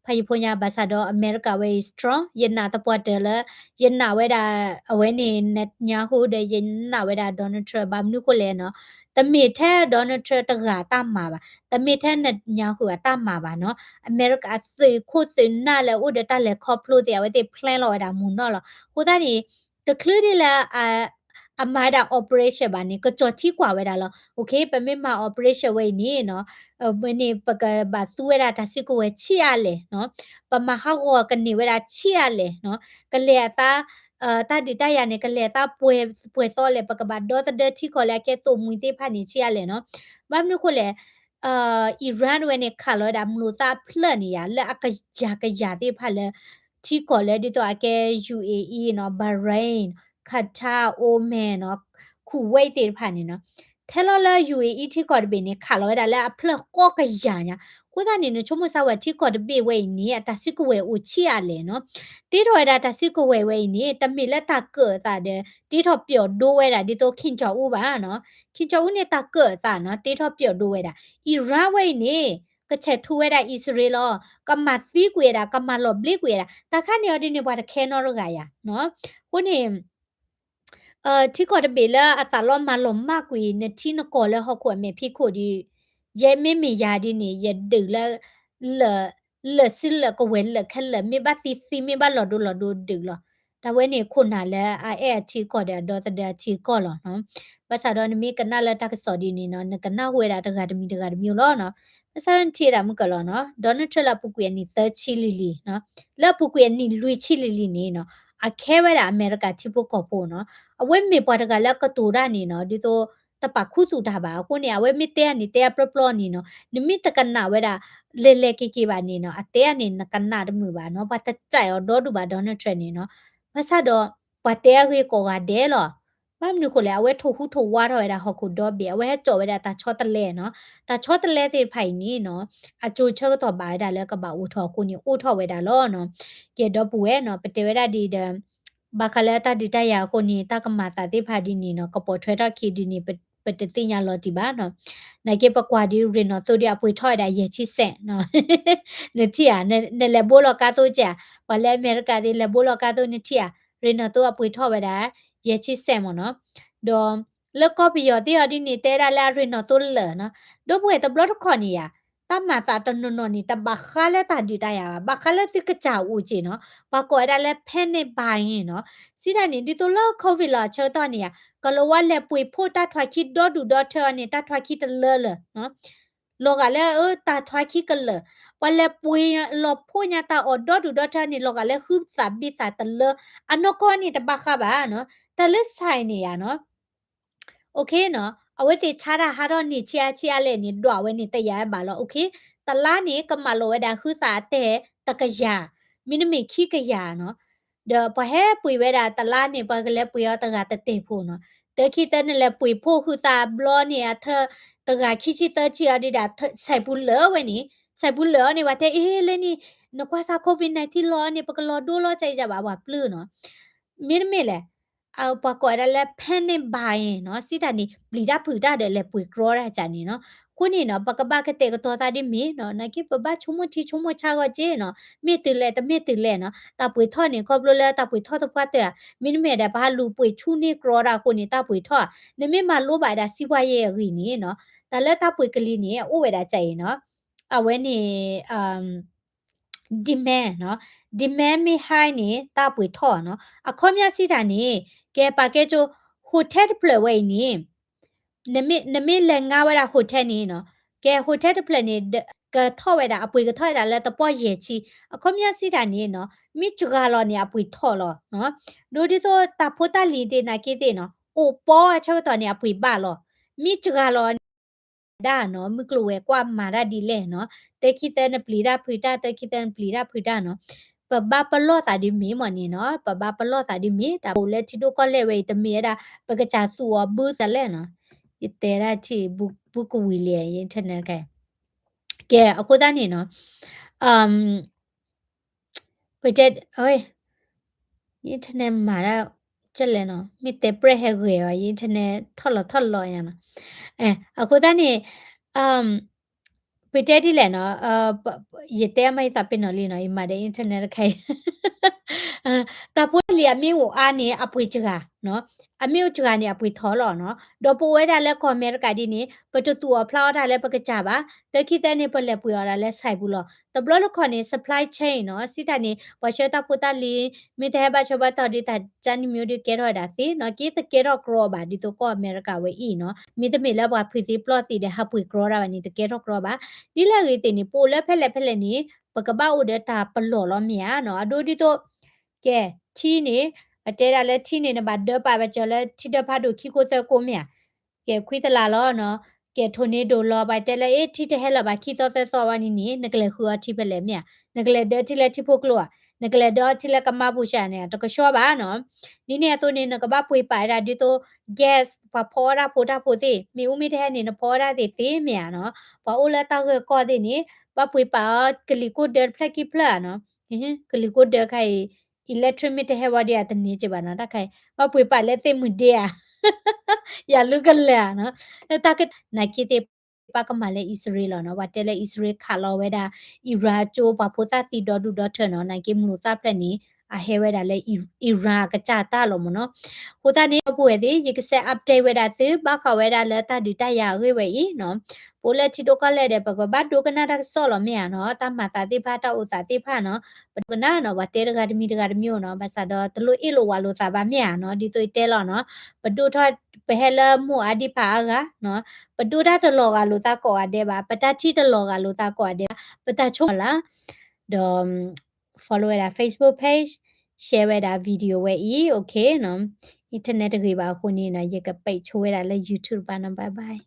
ဖးယံၤဖိညါ ဘၣ်ဆၣ်ဒီးအမဲရကၤဝဲအံၤ strong ယနာ်သပှၢ်တၢၢ်လၢ ယနာ်ဝဲဒၣ် အဝဲန့ၣ် Netanyahu ဒီးယနာ်ဝဲဒၣ် Donald Trump ဘၣ်မနုၤဃိလဲၣ်နီၤ တမ့ၢ်ထဲ Donald Trump တဂၤအတၢ်မၤဘၣ် တမ့ၢ်ထဲ Netanyahu အတၢ်မၤဘၣ်နီၤ အမဲရကၤအသုးခိၣ်သုးနၢ်လၢအိၣ်ဒီးတၢ်လဲၤခီဖျိသ့ၣ် အဝဲသ့ၣ် plan လီၤဝဲဒၣ်မုၢ်နီၢ်လီၤ အဃိသတးန့ၣ် တချုးဒ်လၢ အမၤဝဲဒၣ် operation ဘၣ်န့ၣ် ကစီၤထံကွၢ်ဝဲဒၣ်လီၤ okay ပမ့ၢ်မၤ operation ဝဲအံၤန့ၣ်နီၤ မ့ၢ်န့ၣ် ပကဘၣ်သူဝဲဒၣ်တၢ်စုကဝဲၤဆံးအါလဲၣ်နီၤ ပမၤဟးဂီၤကန့ၢ်ဝဲဒၣ်ဆံးအါလဲၣ်နီၤ ကလဲၤအသး တၢ်ဒုးတၢ်ယၤန့ၣ် ကလဲၤအသးပှဲၤသီလဲၣ် ပကဘၣ်ဒီသဒၢထံကီၢ်လၢအကဲသိၣ်မှံၤသ့ၣ်တဖၣ်န့ၣ်ဆံးအါလဲၣ်နီၤ ဘၣ်မနုၤဃိလဲၣ် Iran ဝဲန့ၣ် ခးလီၤဝဲဒၣ်မျိာ်သၣ်အဖျၢၣ်န့ၣ်ယါ လၢအကယၤကယၤသ့ၣ်တဖၣ်လၢ ထံကီၢ်လၢဒ်သိးအကဲ UAE နီၤ Bahrain Qatar Oman နီၤ Kuwait သ့ၣ်တဖၣ်န့ၣ်နီၤ ထဲလီၤလၢ UAE ထံကီၢ်တဘ့ၣ်န့ၣ် ခးလီၤဝဲဒၣ်လၢအဖျၢၣ်ဃိးကယၤညါ အဃိသတးန့ၣ် နဆိကမိၣ်စၢ်ဝဲထံကီၢ်တဘ့ၣ်ဝဲအံၤန့ၣ် အတၢ်စုကဝဲၤအိၣ်ဆံးအါလဲၣ်နီၤ တ့ထီၣ်ဝဲဒၣ်တၢ်စုကဝဲၤဝဲအံၤန့ၣ် တမ့ၢ်လၢတၢ်ကၢၣ်အသးဒီး တ့ထီၣ်ပျီၣ်ဒိဝဲဒၣ်ဒ်သိး Kim Jong Un ဘၣ်နီၤ Kim Jong Un န့ၣ်တၢ်ကၢၣ်အသးနီၤ တ့ထီၣ်ပျီၣ်ဒိဝဲဒၣ် Iran ဝဲအံၤန့ၣ် ကဆဲးထူဝဲဒၣ်အံၣ်စရ့လးလီၤ ကမၤသံကွံာ်ဝဲဒၣ် ကမၤလီၤဘျ့ကွံာ်ဝဲဒၣ် တၢ်ခါန့ၣ်အီၤဒ်န့ၣ် ပှၤတခဲနီတဂၤယါနီၤ အဃိန့ၣ် ထံကီၢ်တဘ့ၣ်လၢအသးလီမၤလီၤမၢ်ကွံာ် နထံနကီၢ်လၢဟီၣ်ခိၣ်အမဲာ်ဖံးခိၣ်ဒီး ယဲမ့မ့ၢ်ယၤဒ်န့ၣ် ယဒုးလၢ လၢာ်စုလၢာ်ကဝဲၤလၢာ်ခဲလၢာ် မ့ၢ်ဘၣ်သံသံ မ့ၢ်ဘၣ်လီၤဒိလီၤဒိဒုးလီၤ. တၢ်ဝဲန့ၣ်ခိၣ်နၢ်လၢအအဲၣ်အထံအကီၢ်ဒီးအဒီသဒၢအထံအကီၢ်လီၤနီၤ. ဘၣ်ဆၣ်ဒီးနမ့ၢ်ကနၣ်လၢတၢ်ကစီၣ်ဒ်န့ၣ်နီၤ နကနၢ်ဟူဝဲဒၣ်တဂၤတမံၤတဂၤတမံၤလီၤနီၤ. ဘၣ်ဆၣ်ဒီးနထံၣ်ဝဲဒၣ်မုၢ်ကၢၢ်လီၤနီၤ Donald Trump လၢအပူၤကွံာ်အနံၣ်သၢဆံလံၤလံၤနီၤ လၢအပူၤကွံာ်အနံၣ်လွံၢ်ဆံလံၤလံၤန့ၣ်နီၤ အခဲဝဲဒၣ်အမဲရကၤထံဖိကီၢ်ဖိနီၤ. အဝဲမ့ၢ်ပှၤတဂၤလၢအကတိၤတၢ်န့ၣ်နီၤ ဒ်သိး တပာ်ခူသူၣ်တၢ်ဘၣ်. အဃိန့ၣ် အဝဲမ့ၢ်တဲအန့ၣ် တဲအပျီပျီန့ၣ်နီၤ နမ့ၢ်တကနၣ်ဝဲဒၣ် လဲၤလဲၤက့ၤက့ၤဘၣ်န့ၣ်နီၤ အတဲအန့ၣ် နကနၣ်တမုာ်ဘၣ်နီၤ. ပှၤတစဲးအီၤဒီဒူၣ်ဘၣ် Donald Trump န့ၣ်နီၤ. ဘၣ်ဆၣ်ဒီး ပှၤတဲအဂ့ၢ်ကိးဂၤဒဲးလီၤ. ဘၣ်မနုၤဃိလဲၣ် အဝဲထိၣ်ဟူးထိၣ်ဝါထီၣ်ဝဲဒၣ်ဟီၣ်ခိၣ်ဒီဘ့ၣ် အဝဲဟဲစိာ်ဝဲဒၣ်တၢ်ဆီတလဲနီၤ. တၢ်ဆီတလဲသ့ၣ်တဖၣ်အံၤန့ၣ်နီၤ အကၠိဆၢကတီၢ်ဘၣ်ဝဲဒၣ်လၢကဘၣ်အိၣ်ထီၣ်အဃိန့ၣ် အိၣ်ထီၣ်ဝဲဒၣ်လီၤနီၤ. ကဲဒီပုၢ်ဝဲၢ်နီၤ ပတဲဝဲဒၣ်ဒ်ဒီး ဘၣ်ဃးလၢတၢ်ဒုးတၢ်ယၤအဃိန့ၣ် တၢ်ကမၤသးသ့ၣ်တဖၣ်ဒ်န့ၣ်နီၤ ကပိာ်ထွဲထီၣ်ခံဒ်န့ၣ် ပတသ့ၣ်ညါလီၤတံၢ်ဘၣ်နီၤ. နာ်က့ပကွၢ်ဒ်ရ့ၣ်နီၣ်သိဒ်အပှ့ၤထီၣ်ဝဲဒၣ်ယဲၢ်ဆံစဲး နထံၣ်ဧါ နလဲၤဘိလီၤကါသိကဲးဧါ ပှၤလၢအမဲရကၤသ့ၣ်လဲၤဘိလီၤကါသိနထံၣ်ဧါ ရ့ၣ်နီၣ်သိအပှ့ၤထီၣ်ဝဲဒၣ် ယဲၢ်ဆံစဲးမ့ၢ်နီၤ. ဒီး လၢကီၢ်ပယီၤသ့ၣ်အီၤဒ်န့ၣ် တဲဒၣ်လၢအရ့ၣ်နီၣ်သိလၢာ်နီၤ. ဒီပုၢ်ဝဲၢ်တဘျီတခီၣ်န့ၣ်ယါ တၢ်မၤသးတနီၤနီၤန့ၣ် တဘၣ်ဃးလၢတၢ်ဒုးတၢ်ယၤဘၣ် ဘၣ်ဃးလၢသုကစၢ်အိၣ်က့ၤနီၤ ပှၤကိးဝဲဒၣ်လၢ panic buying နီၤ. စံးတၢ်န့ၣ် ဒ်သိးလၢ covid လီၤအဆၢကတီၢ်န့ၣ်ယါ ကလီၤဝါလဲၤပှ့ၤဖှိၣ်တၢ်ထွါခံဒီဒူၣ်ဒီထၢအီၤန့ၣ် တၢ်ထွါခံတလၢလၢာ် လီၤဂာ်လၢအတၢ်ထွါခံကလၢာ် ပှၤလဲၤပှ့ၤလီၤဖှိၣ်ညါတၢ်အီၤဒီဒူၣ်ဒီထၢန့ၣ် လီၤဂာ်လၢဟုသးဘံၣ်သးတလၢ အနီၢ်ကီၢ်န့ၣ်တဘၣ်ဃးဘၣ်နီၤ. တၢ်လၢ sign န့ၣ်ယါနီၤ okay နီၤ အဝဲသ့ၣ်ဆါတၢ်ဟးထီၣ်န့ၢ်ဆံးအါဆံးအါလဲၣ်န့ၣ် ဒွးဝဲန့ၣ်တယာ်ဘၣ်လီၤ. okay တလါန့ၣ် ကမၤလိာ်ဝဲဒၣ်ဟုသးအတဲတကယၤ မ့တမ့ၢ်ခံကယၤနီၤ. ဒီးပှၤဟဲပှ့ၤဝဲဒၣ်တလါန့ၣ် ပှၤကလဲၤပှ့ၤအီၤတဂၤတတဲာ်ဖိနီၤ. တၢ်ခံသၢနလဲၤပှ့ၤဖှိၣ်ဟုသးဘျီန့ၣ် အထၢတဂၤခံဆံသၢဆံအီၤဒုဒၣ် ဆဲးပူၤလၢာ်ဝဲန့ၣ် ဆဲးပူၤလၢာ်အီၤန့ၣ် ပှၤတဲအ့လၢန့ၣ် နကွၢ်စၢ် covid nineteen လီၤန့ၣ် ပကလီၤဒိလီၤကၢ်အံၤဘၣ် ပှၤပျုၢ်နီၤ. မ့တမ့ၢ်လဲၣ် ပှၤကိးဝဲဒၣ်လၢ panic buying နီၤ စံးတၢ်န့ၣ် ပျံၤတၢ်ဖုးတၢ်ဒီးလဲၤပှ့ၤကြီတၢ်ကၢ်န့ၣ်နီၤ. အဃိန့ၣ်နီၤ ပကဘၣ်ကတဲာ်ကတီၤသးဒ်မ့ၢ်နီၤ နာ်က့ပဘၣ်ဆိကမိၣ်ထံဆိကမိၣ်ဆါဂီၢ်က့နီၤ မ့ၢ်တုၤလဲၣ်တမ့ၢ်တုၤလဲၣ်နီၤ တၢ်ပှ့ၤထီၣ်န့ၣ် ခီဖျိလၢတၢ်ပှ့ၤထီၣ်သပှၢ်တၢၢ်ဧါ မ့တမ့ၢ်ဒီးပဟးလူၤပှ့ၤဆူၣ်န့ၢ်ကြီတၢ်အဃိန့ၣ် တၢ်ပှ့ၤထီၣ်ဧါ နမ့ၢ်မၤလိဘၣ်ဝဲဒၣ်စံးပှၤယဲၢ်အဂ့ၢ်န့ၣ်နီၤ တၢ်လၢတၢ်ပှ့ၤကလံၤန့ၣ် အအိၣ်ဝဲဒၣ်ကၢ်အံၤနီၤ အဝဲန့ၣ် demand နီၤ demand မ့ၢ် high န့ၣ် တၢ်ပှ့ၤထီၣ်နီၤ အခီပညီစံးတၢ်န့ၣ် ကဲပာ်ကဲကၠိ hotel တဖျၢၣ်ဝဲအံၤန့ၣ် နမ့ၢ်လဲၤငါဝဲဒၣ် hotel န့ၣ်နီၤ ကဲ hotel တဖျၢၣ်န့ၣ် ကထီၣ်ဝဲဒၣ် အပှ့ၤကထီၣ်ဝဲဒၣ်လၢတပီၢ်ယဲၢ်ဆံ အခီပညီစံးတၢ်န့ၣ်နီၤ မ့ၢ်စှၤလီၤန့ၣ် အပှ့ၤထီၣ်လီၤ ဒ်သိးတၢ်ဖိတၢ်လံၤသ့ၣ်နာ်က့သ့ၣ်နီၤ အိၣ်ပီအဆၢကတီၢ်န့ၣ် အပှ့ၤဘၣ်လီၤ မ့ၢ်စှၤလီၤန့ၣ် ဒၣ်နီၤ မုၢ်ကျိၤဝဲၤကွာ်မၤတၢ်ဒ်လဲၣ်နီၤ တၢ်ခံသၢနပျံၤတၢ်ဖုးတၢ် တၢ်ခံသၢနပျံၤတၢ်ဖုးတၢ်နီၤ ပဘၣ်ပလီၢ်သးဒ်မ့ၢ်မ့ၢ်န့ၣ်နီၤ ပဘၣ်ပလီၢ်သးဒ်မ့ၢ် တၢ်အိၣ်လၢထံဒိၣ်ကီၢ်လဲၢ်ဝဲအံၤ တမ့ၢ်ဝဲဒၣ် ပကစၢ်သူၣ်အီၤဘုသးလဲၣ်နီၤ ယတဲဒၣ်ထံၣ် ဘူးကဝံၤလံ ယ internet ကဲ ကဲ အဃိသတးန့ၣ်နီၤ ပတဲ ယ internet မၤဒၣ် ကလဲၣ်နီၤ မ့ၢ်တဲပြဲၢ်ဟဲဂဲၤအီၤ ယ internet ထီၣ်လီၤထီၣ်လီၤယါနီၤ အဃိသတးန့ၣ် ပတဲဒ်လဲၣ်နီၤ, ယတဲမ့ၢ်ယသးပ့ၤနီၣ်လံနီၤ, ယမၤဒီး internet တခါအံၤ, တၢ်ဖိတၢ်လံၤအမ့ၢ်အိၣ်အါန့ၣ် အပှ့ၤစှၤနီၤ, အမ့ၢ်အိၣ်စှၤန့ၣ် အပှ့ၤထီလီၤနီၤ, ဒီးပအိၣ်ဝဲဒၣ်လၢကီၢ်အမဲရကၤဒ်န့ၣ် ပတသူၣ်အီၣ်ဖျးအီၣ်တၢ်လၢပကစၢ်ဘၣ်, သၢခံသၢန့ၣ် ပလဲၤပှ့ၤအီၣ်ဒၣ်လၢ site ပူၤလီၤ. တဘျီလၢခီန့ၣ် supply chain နီၤ, စံးတၢ်န့ၣ် ပှၤဆှၢတၢ်ဖိတၢ်လံၤ မ့ၢ်တဟဲဘၣ်ဆၢဘၣ်တီၢ်ဒ်တၢ်ကန့ၣ်မ့ၢ်ဒုးကဲထီၣ်ဝဲဒၣ်သ့နီၤ, က့သကဲထီၣ်ကြီဘၣ် ဒ်သိးကီၢ်အမဲရကၤဝဲအံၤနီၤ, မ့တမ့ၢ်လၢပှၤဖုးသ့ပျီၢ်သ့ဒီး ဟးပှ့ၤကြီတၢ်ဘၣ်န့ၣ် တကဲထီၣ်ကြီဘၣ်. ဒ်လဲၣ်ဂ့ၤသ့ၣ်န့ၣ် ပအိၣ်လၢဖဲလဲၣ်ဖဲလဲၣ်န့ၣ် ပကဘၣ်အိၣ်ဒီးတၢ်ပလီၢ်လီၤမ့ၢ်ဧါနီၤ, အဒိဒ်သိး ကဲ ထံန့ၣ် အတဲဒၣ်လၢထံန့ၣ် နဘၣ်ဒၢပာ်ဘၣ်စၢၤလၢထံဒၢဖးဒိၣ်ခံကိးသၢကိးမ့ၢ်ဧါ, ကဲခွံသလၣ်လီၤနီၤ, ကဲ tornado လီၤ ပှၤတဲလၢ အ့ ထံတဟဲလၢၤဘၣ်ခံသီသၢသီဝဲန့ၣ်န့ၣ် နကလဲၤဃုအီထံဖဲလဲၣ်မ့ၢ်ဧါ, နကလဲၤဒၢထံလၢထံဖိကျိဧါ, နကလဲၤဒၢထံလၢကမါပူၤစၢ်န့ၣ် တကဆှီဘၣ်နီၤ, ဒ်န့ၣ်အသိးန့ၣ် နကဘၣ်ပှ့ၤပာ်ဝဲဒၣ်ဒ်သိး gas ပှၤဖီအီၣ်တၢ်ဖိတၢ်ဖိသ့ၣ် မ့ၣ်အူမ့ၢ်တဟဲန့ၣ် နဖီအီၣ်တၢ်သ့သ့မ့ၢ်ဧါနီၤ, ပှၤအိၣ်လၢတၢ်ဂၢၢ်ကီၢ်သ့ၣ်န့ၣ် ဘၣ်ပှ့ၤပာ်အီၤကလံၤကိၢ်ဒၢတဖျၢၣ်ခံဖျၢၣ်ဧါနီၤ, ကလံၤကိၢ်ဒၢခါအံၤ electric မ့ၢ်တဟဲဝဲဒ်အတန့ၢ်က့ဘၣ်နီၤ, တၢ်ခါအံၤ ဘၣ်ပှ့ၤပာ်လၢသ့ၣ်မုၢ်ဒ့ဧါ, ယၤလူကလၢာ်ဧါနီၤ, တၢ်ကနာ်က့သ့ၣ် ပၢ်ကမၤလၢအံၣ်စရ့လးလီၤနီၤ, ပှၤတဲလၢအံၣ်စရ့လးခးလီၤဝဲဒၣ် Iran အကၠိပှၤဖိသၣ်သံဒီဒူၣ်ဒီထၢနီၤ, နာ်က့မုၢ်လိာ်သၣ်ဖျၢၣ်န့ၣ် အဟဲဝဲဒၣ်လၢ Iran အကစၢ်တၢ်လီၤမ့ၢ်နီၤ, အဃိသတးန့ၣ် ပဝဲသ့ၣ် ယကစဲး update ဝဲဒၣ်သု ဘၣ်ဃးဝဲဒၣ်လၢတၢ်ဒုးတၢ်ယၤအဂ့ၢ်ဝဲအံၤနီၤ, ပအိၣ်လၢထံဒိၣ်ကီၢ်လဲၢ်ဒီး ပကဘၣ်ဒိကနၣ်တၢ်ကစီၣ်လီၤမ့ၢ်ဧါနီၤ, တၢ်မၤသးသ့ၣ်တဖၣ် တၢ်အိၣ်သးသ့ၣ်တဖၣ်နီၤ, ပဒိကနၣ်နီၤ, ပှၤတဲတဂၤတမံၤတဂၤတမံၤနီၤ, ဘၣ်ဆၣ်ဒီးတလိၣ်အ့ၣ်လိာ်ဝးလိာ်သးဘၣ်မ့ၢ်ဧါနီၤ, ဒ်သိးယတဲလီၤနီၤ, ပဒိၣ်ထီၣ် ပဟဲလၢမိၢ်အါဒံးဖးအါဂၤနီၤ, ပဒိၣ်တၢ်တလီၤဂာ်လိာ်သးကိးဂၤဒဲးဘၣ်, ပတၢ်ထံၣ်တလီၤဂာ်လိာ်သးကိးဂၤဒဲးဘၣ်, ပတၢ်ဆိကမိၣ်လၢ ဒီး follow ဝဲဒၣ် Facebook page, share ဝဲဒၣ် video ဝဲအံၤ, okay နီၤ, internet တဂ့ၤဘၣ်အဃိန့ၣ်နီၤ, ယကပိတ်ဆိဝဲဒၣ်လၢ YouTube တပၤနီၤ, bye bye.